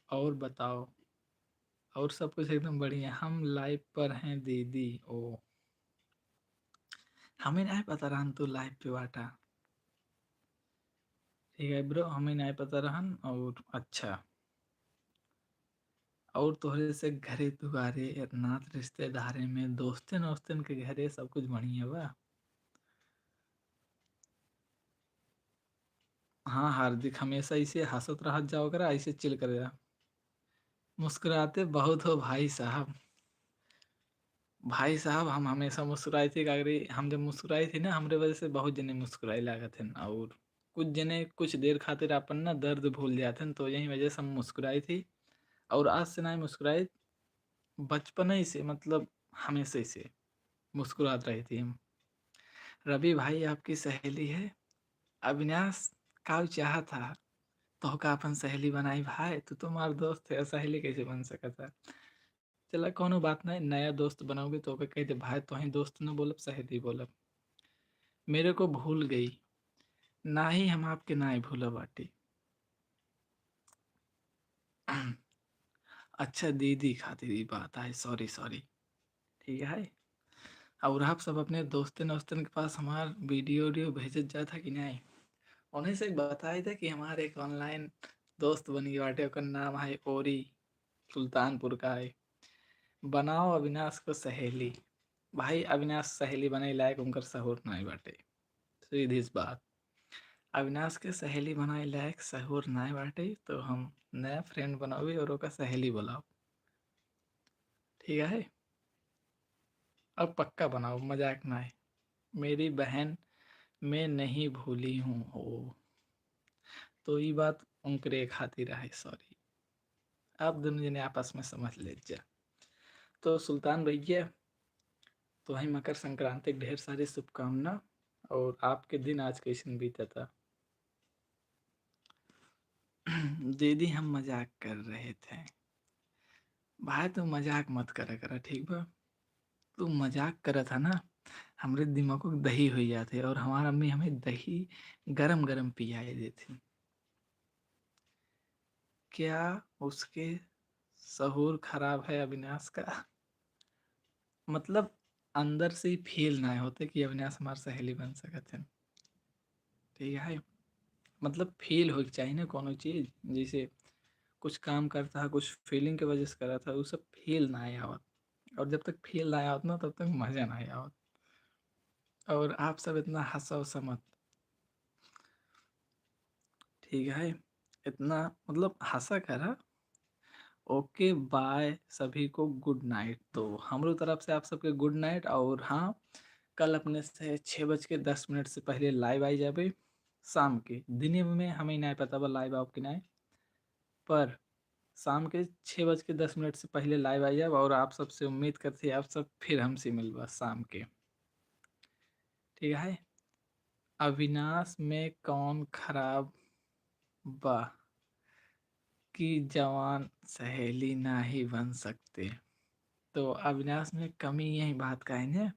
और बताओ, और सब कुछ एकदम बढ़िया। हम लाइव पर हैं दीदी। ओ, हमें नहीं पता रहन तू लाइव पे बाटा। ठीक है ब्रो, हमें नहीं पता रहन। और अच्छा, और तोहरे से घरे दुआरे, नात रिश्तेदारे में, दोस्तन वोस्तन के घरे सब कुछ बढ़िया बा? हाँ हार्दिक, हमेशा ऐसे हंसत रहत जाओ करा, ऐसे चिल कर जा। मुस्कुराते बहुत हो भाई साहब। भाई साहब, हम हमेशा मुस्कुराई थी, का करी, हम जब मुस्कुराई थी ना, हमरे वजह से बहुत जने मुस्कुराए लागत हैं। और कुछ जने कुछ देर खातिर अपन ना दर्द भूल जात हैं, तो यही वजह से हम मुस्कुराई थी। और आज से ना मुस्कुराई, बचपन ही से, मतलब हमेशा से मुस्कुरात रही थी हम। रवि भाई आपकी सहेली है, अविनाश का चाहत है, तोहका अपन सहेली बनाई भाई, तू तो हमार दोस्त है, सहेली कैसे बन सकत है? चला कौनो बात नहीं, नया दोस्त बनाओगे तो ओके कह दे भाई, तोहई दोस्त न बोलब, सहेली बोलब। मेरे को भूल गई, ना ही हम आपके ना ही भूला बाटी। अच्छा दीदी खातिर ई बात है, सॉरी सॉरी। ठीक है, और आप सब अपने दोस्तन वोस्तन के पास हमार वीडियो वीडियो भेजत जात है कि नहीं? उन्हें से बताई दे कि हमार एक ऑनलाइन दोस्त बनी बाटे, ओकर नाम है ओरी, सुल्तानपुर का है। बनाओ अविनाश को सहेली। भाई अविनाश सहेली बनाए लायक उनकर सहूर नहीं बाटे, सीधी सी बात। अविनाश के सहेली बनाए लायक सहूर नहीं बाटे, तो हम नया फ्रेंड बनाओ और ओकर सहेली बुलाओ। ठीक है, अब पक्का बनाओ, मजाक ना है। मेरी बहन मैं नहीं भूली हूँ। ओ, तो ई बात उनकरे खातिर है, सॉरी। आप दोनों जने आपस में समझ ले जा। तो सुल्तान भैया, तो वही मकर संक्रांति के ढेर सारी शुभकामना। और आपके दिन आज कैसन बीता था? दीदी हम मजाक कर रहे थे। भाई तू मजाक मत करा करा, ठीक बा? तू मजाक करत है ना, हमरे दिमाग को दही हो जाते और हमार अम्मी हमें दही गरम गरम पियाए देती। क्या उसके सहूर खराब है अविनाश का? मतलब अंदर से ही feel नाहीं होत है कि अविनाश हमार सहेली बन सकत है। ठीक है, मतलब feel होइक चाही ना कौनो चीज, जैसे कुछ काम करत है, कुछ feeling के वजह से करत है, उ सब feel नाहीं आवत। और जब तक feel नाहीं आवत ना, तब तक मजा नाहीं आवत। और आप सब इतना हंसो समत। ठीक है, इतना मतलब हंसा करा। OK, bye सभी को, good night। तो हमरो तरफ से आप सबके good night। और हाँ, कल अपने से छः बज के दस मिनट से पहले live आई जाबे शाम के। दिने में हमें नाहीं पता बा live आउब कि नाहीं, पर शाम के छः बज के दस मिनट से पहले live आई जाब। और आप सबसे उम्मीद करते हैं आप सब फिर हमसे मिलबा शाम के। ठीक है, अविनाश में कौन खराब बा कि जवान सहेली नाहीं बन सकते? तो अविनाश में कमी यही बात का है ना,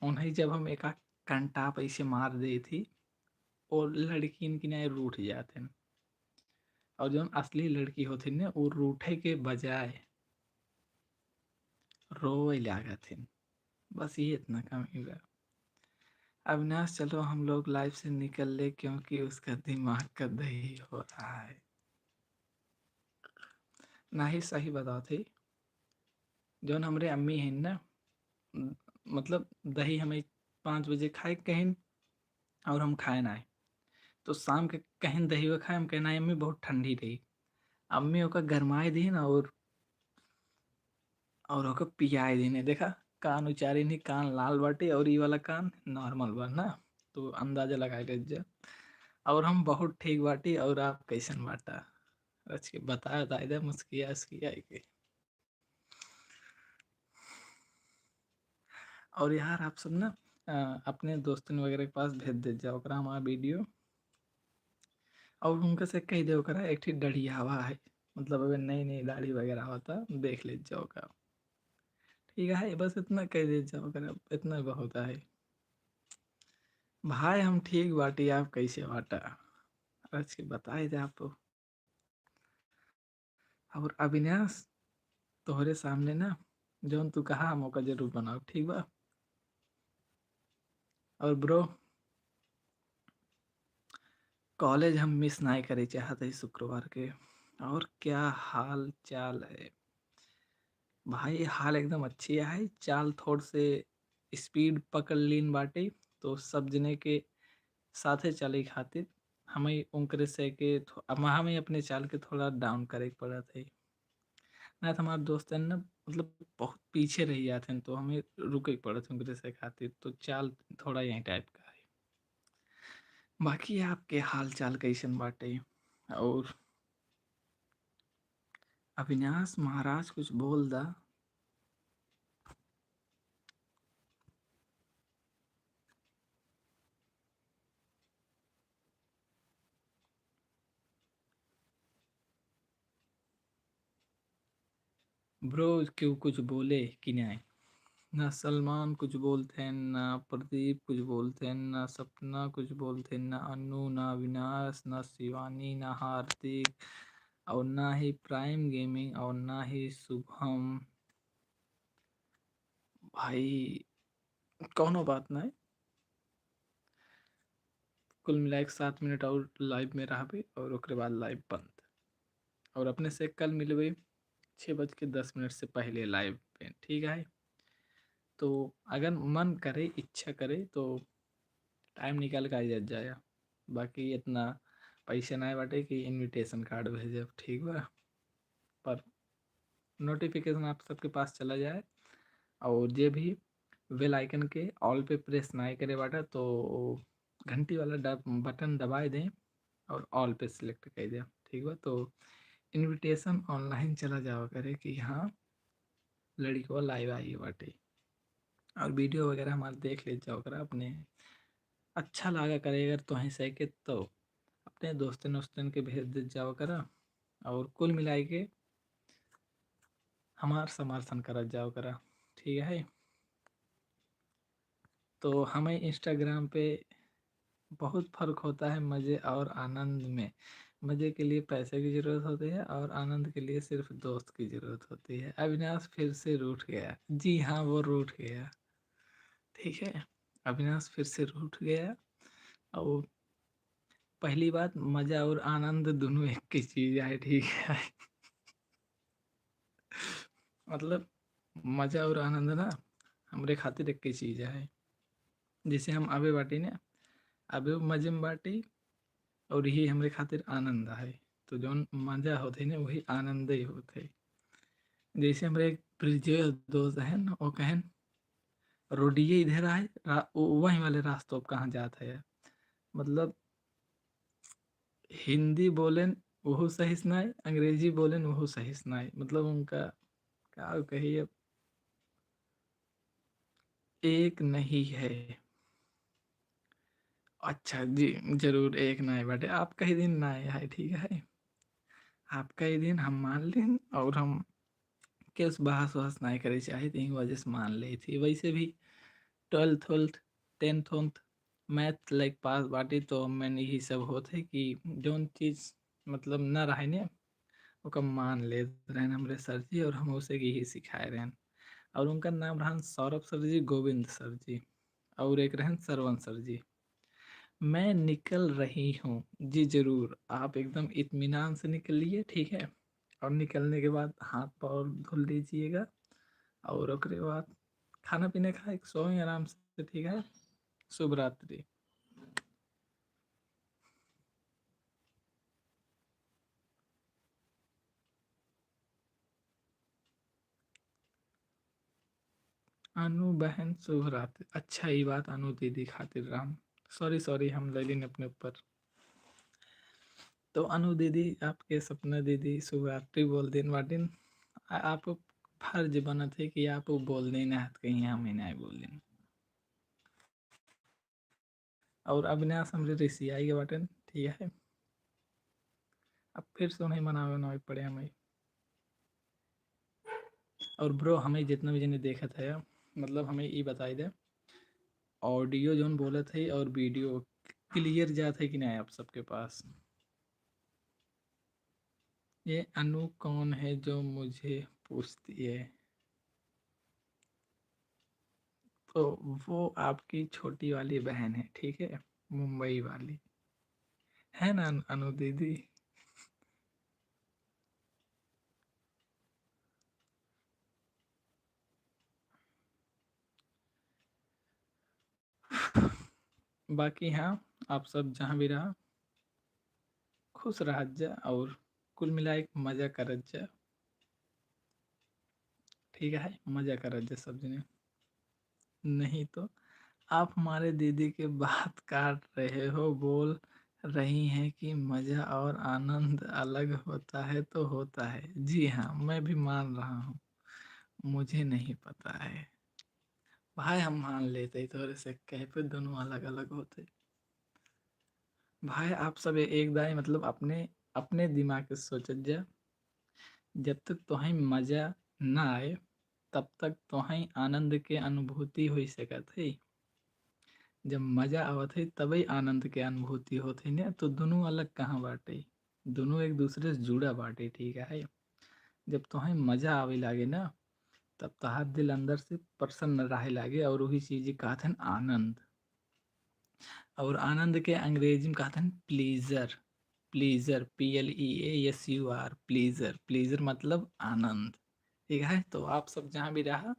उन्हें जब हम एक आध कंटाप ऐसे मार देइत ही, और लड़किन की नाहीं रूठ जात हैं। और जौन असली लड़की होत हैं ना, वो रूठे के बजाय रोवे लागत हैं। बस ये इतना कमी बा। अविनाश, चलो हम लोग live से निकल ले, क्योंकि उसका दिमाग का दही हो रहा है। नाहीं, सही बतावत ही, जौन हमरे अम्मी हैं ना, म-, मतलब दही हमें पाँच बजे खाए के कहिन और हम खाए नाहीं। तो शाम के कहिन दहिवा खाए, हम कहे, "नाहीं अम्मी, बहुत ठंडी रही।" अम्मी ओका गरमाए दीन और, और ओका पियाए दीन। देखा, कान उचारे नहीं, कान लाल बाटे और ई वाला कान normal बा ना, तो अंदाजा लगा ले जा। और हम बहुत ठीक बाटी, और आप कैसन बाटा? रच के बताए, बताए दे, मुस्किया, मुस्किया के। और यार, आप सब ना, अ, अपने दोस्तन वगैरह के पास भेज दे जाओ ओकरा हमारा video, और उनका से कह दे ओकरा एक ठी डढ़ियावा है, मतलब अबे नई नई दाढ़ी वगैरह होता, देख ले जाओ ओकरा। ठीक है, बस इतना कह दे जाओ ओकरा, इतना बहुत है। भाई हम ठीक बाटी, आप कैसे बाटा? रच के बताए दे आप। और अविनाश, तोहरे सामने ना जौन तू कहा, हम ओका जरूर बनाओ, ठीक बा? और bro, college हम miss नाहीं करे चाहत हई शुक्रवार के। और क्या हाल चाल है भाई? हाल एकदम अच्छी है, चाल थोड़ से speed पकड़ लीन बाटे, तो सब जने के साथे चले खातिर हमें उनकरे से के थो-, अब हमें अपने चाल के थोड़ा down करे के पड़त है। ना तो हमार दोस्त है ना, मतलब बहुत पीछे रह जाते हैं, तो हमें रुके के पड़त है उनकरे से खातिर, तो चाल थोड़ा यही type का है। बाकी आपके हाल चाल कैसन बाटे? और अविनाश महाराज कुछ बोल दा। Bro, क्यों कुछ बोले कि नहीं? ना सलमान कुछ बोलते हैं, ना प्रदीप कुछ बोलते हैं, ना सपना कुछ बोलते हैं, ना अनु, ना अविनाश, ना शिवानी, ना हार्दिक, और ना ही Prime Gaming, और ना ही शुभम। भाई, कौनो बात नहीं, कुल मिला के सात मिनट और live में रहबे और ओकरे बाद live बंद। और अपने से कल मिलबे छः बज के दस मिनट से पहले live पे, ठीक है? तो अगर मन करे, इच्छा करे तो time निकाल के आ जा-, जाया। बाकी इतना पैसा नहीं बाटे कि invitation card भेजब, ठीक बा? पर notification आप सबके पास चला जाए, और जे भी bell icon के all पे press नहीं करे बाटा, तो घंटी वाला दब-, button दबाए दें और all पे select कर दें, ठीक बा? तो invitation online चला जावा करे कि हाँ, लड़िकवा live आई बाटे, और video वगैरह हमार देख ले जाओ करा। अपने अच्छा लागा करे अगर तोहें से के, तो अपने दोस्तन वोस्तन के भेज दे जाओ करा, और कुल मिलाई के हमार समर्थन करत जाओ करा, ठीक है? तो हमें Instagram पे बहुत फर्क होता है मज़े और आनंद में। मजे के लिए पैसे की जरूरत होती है और आनंद के लिए सिर्फ दोस्त की जरूरत होती है। अविनाश फिर से रूठ गया। जी हाँ, वो रूठ गया। ठीक है, अविनाश फिर से रूठ गया। और पहली बात, मजा और आनंद दोनों एक ही चीज है, ठीक है? मतलब, मजा और आनंद ना हमरे खातिर एक ही चीज है। जैसे हम अबे बाटी ना, अबे मजे में बाटी, और यही हमरे खातिर आनंद है। तो जौन मजा होत है ना, वही आनंद ही होत है। जैसे हमरे एक ब्रिजेश दोस्त है ना, वो कहन, "रोडिये इधर आए, रा-, वो, वहीं वाले रास्तों पे कहाँ जात है?" मतलब, हिंदी बोलेन, वहू सही से नाई, अंग्रेजी बोलेन, वहू सही से नाई। मतलब, उनका का कही अब, एक नहीं है। अच्छा जी, जरूर एक नाई बाटे, आपका ही दिन नाई है, ठीक है? आपका ही दिन हम मान लेन और हम केस बहस वहस नाई करे चाहे, तो यही वजह से मान ले थी। वैसे भी ट्वेल्थ, ट्वेल्थ, टेंथ, वेंथ, मैथ लाइक पास बाटी, तो मैंने यही सब होत है कि जौन चीज मतलब ना रहे ने, ओका मान लेत रहन हमरे सर जी, और हम उसे यही सिखाए रहन। और उनका नाम रहन सौरभ सर जी, गोविंद सर जी, और एक रहन सरवन सर जी। "मैं निकल रही हूँ।" जी जरूर, आप एकदम इत्मीनान से निकलिए, ठीक है? और निकलने के बाद हाथ पाँव धुल लीजिएगा, और ओकरे बाद खाना पीना खाए, सोए आराम से, ठीक है? शुभ रात्रि। अनु बहन शुभ रात्रि। अच्छा, ई बात अनु दीदी खातिर राम। सॉरी, सॉरी, हम ले लेन अपने ऊपर। तो अनु दीदी, आपके सपना दीदी शुभ रात्रि बोल देन बाटिन। आ-, आप फर्ज बनत है कि आप बोल देन, हाथ कहीं हम ही नहीं बोल देन। और अविनाश हमरे रिसियाई के बाटेन, ठीक है। अब फिर से उन्हें मनावे, मनावे पड़े हमें। और ब्रो, हमें जितना भी जने देखत है, मतलब, हमें ई बताई दे, ऑडियो जौन बोलत है और वीडियो क्लियर जात है कि नहीं आप सबके पास? ये अनु कौन है जो मुझे पूछती है? तो वो आपकी छोटी वाली बहन है, ठीक है, मुंबई वाली, है ना अनु दीदी? बाकी हाँ, आप सब जहाँ भी रहा, खुश रहत जा और कुल मिला एक मजा करत जा। ठीक है, मजा करत जा सब जने। नहीं तो आप हमारे दीदी के बात काट रहे हो, बोल रही हैं कि मजा और आनंद अलग होता है तो होता है। जी हाँ, मैं भी मान रहा हूँ, मुझे नहीं पता है। भाई, हम मान लेते ही तोरे से कहे पे दोनों अलग-अलग होते। भाई, आप सब ए-, एक दाई मतलब अपने, अपने दिमाग के सोचत जा। जब तक तोहई मजा ना आए, तब तक तोहई आनंद के अनुभूति होई सकत है। जब मजा आवत है, तबई आनंद के अनुभूति होत है ना, तो दुनों अलग कहाँ बाटे? दुनों एक दूसरे से जुड़ा बाटे, ठीक है? जब तोहई मजा आवे लागे ना, तब तोहार दिल अंदर से प्रसन्न रहे लागे, और वही चीज कहत हन आनंद। और आनंद के अंग्रेजी में कहत हन pleasure, pleasure, P L E A S U R, pleasure, pleasure मतलब आनंद। ठीक है, तो आप सब जहाँ भी रहा,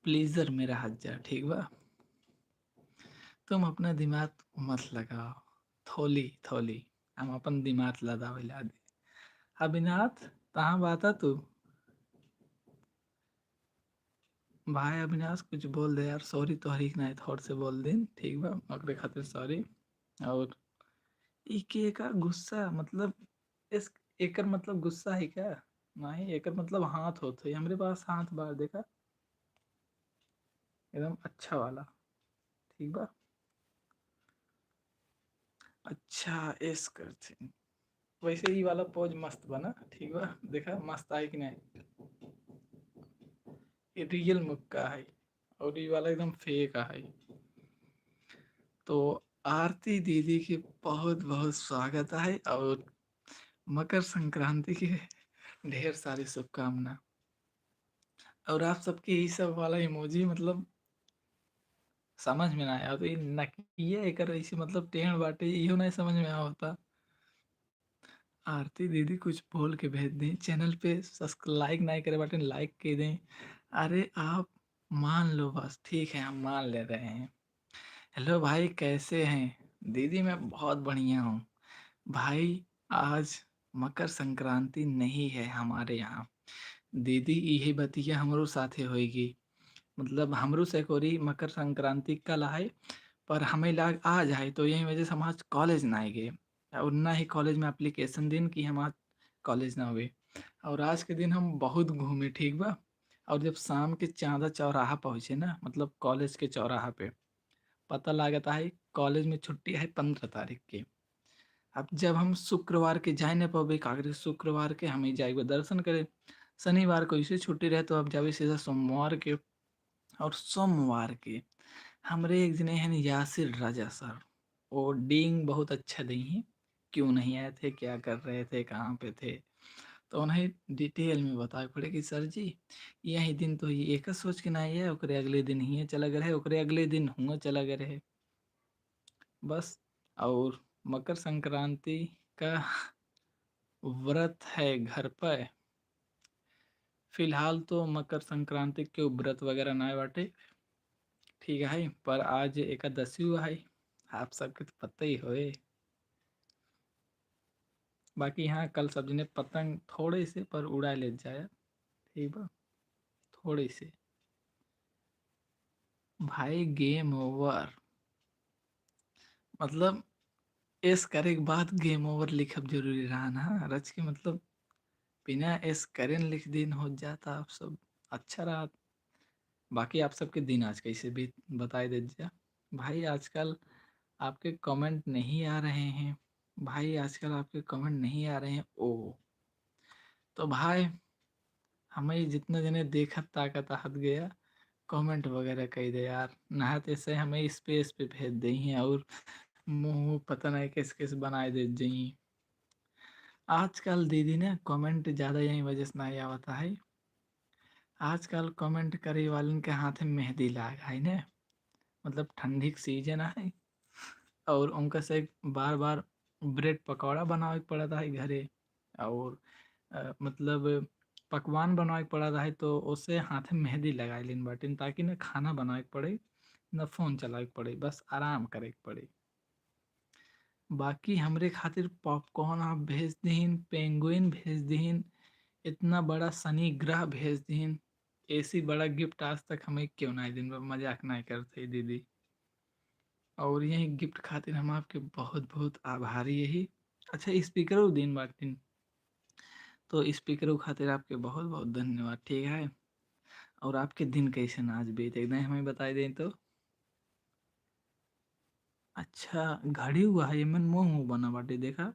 pleasure में रहत जा, ठीक बा? तुम अपना दिमाग मत लगाओ, थोली, थोली, हम अपन दिमाग लदावे ला दे। अविनाश, कहाँ बाता तू? भाई अविनाश, कुछ बोल दे यार, सॉरी, तोहरी के नाई थोड़ से बोल दिन, ठीक बा, ओकरे खातिर सॉरी। और ई के का गुस्सा, मतलब, इस, एकर मतलब गुस्सा है क्या? नहीं, एकर मतलब हाथ होत है, हमरे पास हाथ बार देखा, एकदम अच्छा वाला, ठीक बा। अच्छा, ऐस करते हैं। वैसे ई वाला पोज मस्त बना, ठीक बा, देखा मस्त आए कि नहीं? ये रियल मुक्का है और ई वाला एकदम फेक है। तो आरती दीदी के बहुत बहुत स्वागत है और मकर संक्रांति के ढेर सारी शुभकामना। और आप सबके ई सब वाला emoji मतलब समझ में ना आया, तो ये नकिया एकर ऐसे मतलब टेढ़ बाटे, इहो नहीं समझ में आवता। आरती दीदी कुछ बोल के भेज दें, channel पे सब्स-, like नहीं करे बाटे, like के दें। अरे आप मान लो बस, ठीक है, हम मान ले रहे हैं। हेलो भाई, कैसे हैं? दीदी, मैं बहुत बढ़िया हूँ। भाई, आज मकर संक्रांति नहीं है हमारे यहाँ। दीदी, इहे बतिया हमरो साथे होएगी। मतलब, हमरो से कोरी मकर संक्रांति कल है, पर हमें लाग आज है, तो यही वजह से हम आज कॉलेज ना आए गए। और ना ही कॉलेज में application दिन कि हम आज कॉलेज ना हुए। और आज के दिन हम बहुत घूमे, ठीक बा? और जब शाम के चांदा चौराहा पहुँचे ना, मतलब कॉलेज के चौराहा पे, पता लागत है कॉलेज में छुट्टी है पन्द्रह तारीख के। अब जब हम शुक्रवार के जाए न पाबे, का करी, शुक्रवार के हमें जाए के दर्शन करे, शनिवार को इसे छुट्टी रहे, तो अब जाबे सीधा सोमवार के। और सोमवार के हमरे एक जने हैं यासिर राजा सर, वो डींग बहुत अच्छा दई हैं, क्यों नहीं आए थे, क्या कर रहे थे, कहाँ पे थे, तो उन्हें detail में बताए पड़े कि सर जी, यही दिन तो ये एक सोच के ना आए, ओकरे अगले दिन ही चला गए रहे, ओकरे अगले दिन हुआ चला गए रहे। बस, और मकर संक्रांति का व्रत है घर पे। फिलहाल तो मकर संक्रांति के व्रत वगैरह ना बाटे, ठीक है, पर आज एकादशी हुआ है, आप सबके तो पता ही होए। बाकी हाँ, कल सब जने पतंग थोड़े से पर उड़ा ले जाए, ठीक बा, थोड़े से। भाई, game over, मतलब, ऐस करे के बाद game over लिखब जरूरी रहा ना, रच के, मतलब, बिना ऐस करे न लिख दिन हो जाता आप सब, अच्छा रहा। बाकी आप सबके दिन आज कैसे बीत, बताए दे जा। भाई, आजकल आपके comment नहीं आ रहे हैं, भाई, आजकल आपके comment नहीं आ रहे हैं, ओ। तो भाई, हमें जितना जने देखत ताकत आहत गया, comment वगैरह कई दे यार, नहात ऐसे हमें space पे भेज दे हैं और मुंह पता नहीं कैसे कैसे बनाए दे जाइए। आजकल दीदी ने comment ज़्यादा यही वजह से नहीं आवता है, आजकल comment करे वालन के हाथ में मेहंदी लाग है ने, मतलब ठंडी के season है और उनका से बार बार bread पकौड़ा बनावे के पड़ता है घरे और अ, मतलब पकवान बनावे के पड़ता है, तो उससे हाथ में मेहंदी लगाए लेन बाटिन, ताकि न खाना बनावे के पड़े, न phone चलावे के पड़े, बस आराम करे के पड़े। बाकी हमरे खातिर popcorn आप भेज दीन, Penguin भेज दीन, इतना बड़ा शनि ग्रह भेज दीन, ऐसी बड़ा gift आज तक हमें क्यों नहीं दिन, मजाक नहीं करते दीदी। और यही gift खातिर हम आपके बहुत बहुत आभारी यही। अच्छा, speaker दिन बाटिन, तो speaker खातिर आपके बहुत बहुत धन्यवाद, ठीक है। और आपके दिन कैसे ना आज बीत, एकदम हमें बताई दें तो। अच्छा, घड़ी हुआ है, ये मन मुंह मुंह बना बाटे, देखा।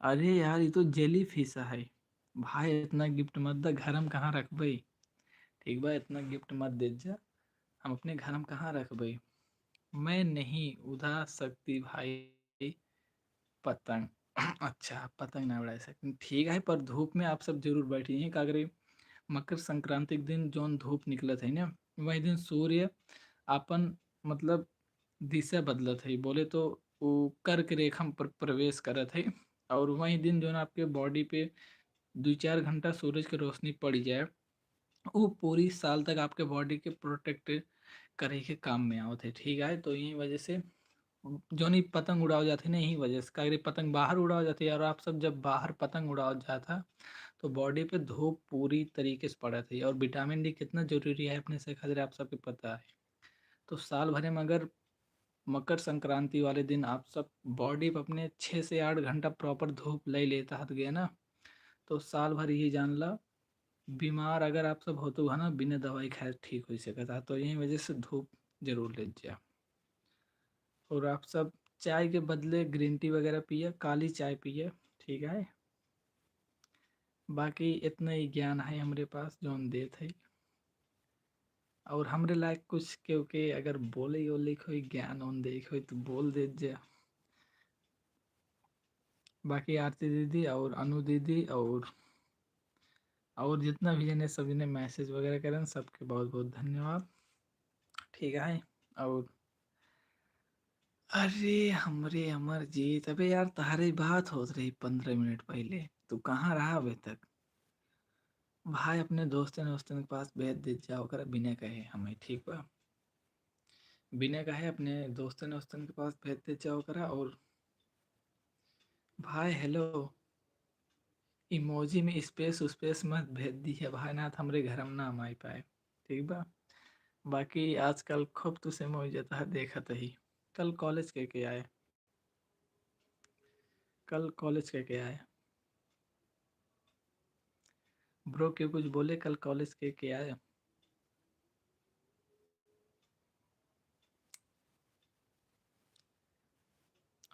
अरे यार, ये तो jelly fish है। भाई, इतना gift मत दा, घर में कहाँ रखबे? ठीक बा, इतना gift मत दे जा, हम अपने घर में कहाँ रखबे? मैं नहीं उड़ा सकती भाई पतंग। अच्छा, पतंग ना उड़ा सकती, ठीक है, पर धूप में आप सब जरूर बैठी हैं, का करे, मकर संक्रांति के दिन जौन धूप निकलत है ना, वही दिन सूर्य अपन, मतलब, दिशा बदलत है, बोले तो वो कर्क रेखा में प्र-, प्रवेश करत है, और वही दिन जौन आपके body पे दो चार घंटा सूरज के रोशनी पड़ जाए, वो पूरी साल तक आपके body के protect करे के काम में आवत है, ठीक है। तो यही वजह से जौन ई पतंग उड़ावल जात है ना, यही वजह से, काहे कि पतंग बाहर उड़ावल जात है, और आप सब जब बाहर पतंग उड़ावल जात है, तो body पे धूप पूरी तरीके से पड़त है, और vitamin D कितना जरूरी है अपने से खातिर आप सबके पता है। तो साल भरे में अगर मकर संक्रांति वाले दिन आप सब body पे अपने छः से आठ घंटा proper धूप ले लेता हत गया ना, तो साल भर यही जान ला, बीमार अगर आप सब होते हो ना, बिना दवाई खाए ठीक हो सकता है। तो यही वजह से धूप जरूर ले जा। और आप सब चाय के बदले green tea वगैरह पिए, काली चाय पिए, ठीक है। बाकी इतना ही ज्ञान है हमरे पास जौन देत है। और हमरे लायक कुछ केहू के अगर बोले ओले के होई, ज्ञान ओन दे के होई, तो बोल दे जा। बाकी आरती दीदी और अनु दीदी और, और जितना भी जने, सब जने message वगैरह करें, सबके बहुत बहुत धन्यवाद। ठीक है, और अरे हमरे अमरजीत, अबे यार, तहरे बात होत रही पन्द्रह मिनट पहिले, तू कहाँ रहा अबे तक? भाई, अपने दोस्तन वोस्तन के पास भेज दे जाओ करा बिना कहे हमें, ठीक बा? बिना कहे अपने दोस्तन वोस्तन के पास भेज दे जाओ करा। और भाई, hello, emoji में space उस्पेस मत भेज दिया भाई, ना तो हमरे घर में ना माई पाए, ठीक बा? बाकी आजकल खूब तुसे मौज जाता है, देखत ही। कल college के के आए, कल college के के आए? Bro, के कुछ बोले, कल college के के आए?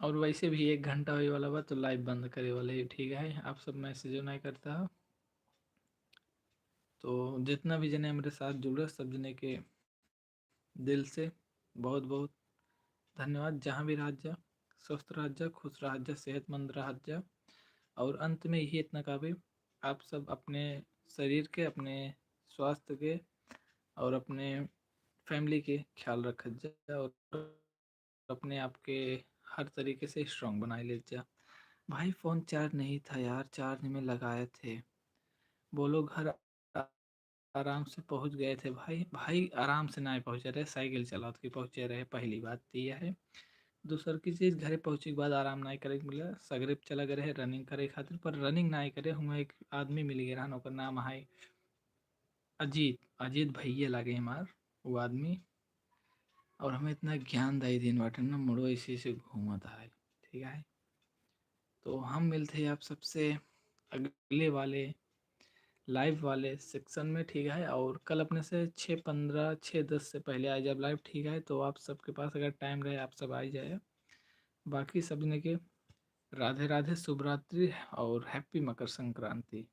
और वैसे भी एक घंटा होए वाला बा, तो live बंद करे वाले ही, ठीक है? आप सब message नहीं करता हो। तो जितना भी जने हमरे साथ जुड़े, सब जने के दिल से बहुत बहुत धन्यवाद। जहाँ भी रहत जा, स्वस्थ रहत जा, खुश रहत जा, सेहतमंद रहत जा। और अंत में यही इतना कहबे, आप सब अपने शरीर के, अपने स्वास्थ्य के और अपने family के ख्याल रखत जा और अपने आप के हर तरीके से strong बनाए लेत जा। भाई, phone charge नहीं था यार, charge में लगाए थे। बोलो, घर आ-, आराम से पहुँच गए थे भाई। भाई आराम से ना पहुँचे रहे, साइकिल चलावत के पहुँचे रहे, पहली बात तो यह है। दूसर की चीज, घरे पहुँचे के बाद आराम ना करे के मिले, सगरे चला गए रहे running करे खातिर, पर running ना करे, हुआ एक आदमी मिल गए रहन, ओकर नाम है अजीत, अजीत भैया लागे हमार वो आदमी, और हमें इतना ज्ञान दाई दिन बाटे ना, मुड़ो ऐसे ऐसे घूमत है, ठीक है। तो हम मिलते हैं आप सबसे अगले वाले live वाले section में, ठीक है। और कल अपने से छः पन्द्रह, छः दस से पहले आ जाए live, ठीक है। तो आप सबके पास अगर time रहे, आप सब आ ही जाए। बाकी सब जने के राधे राधे, शुभ रात्रि और happy मकर संक्रांति।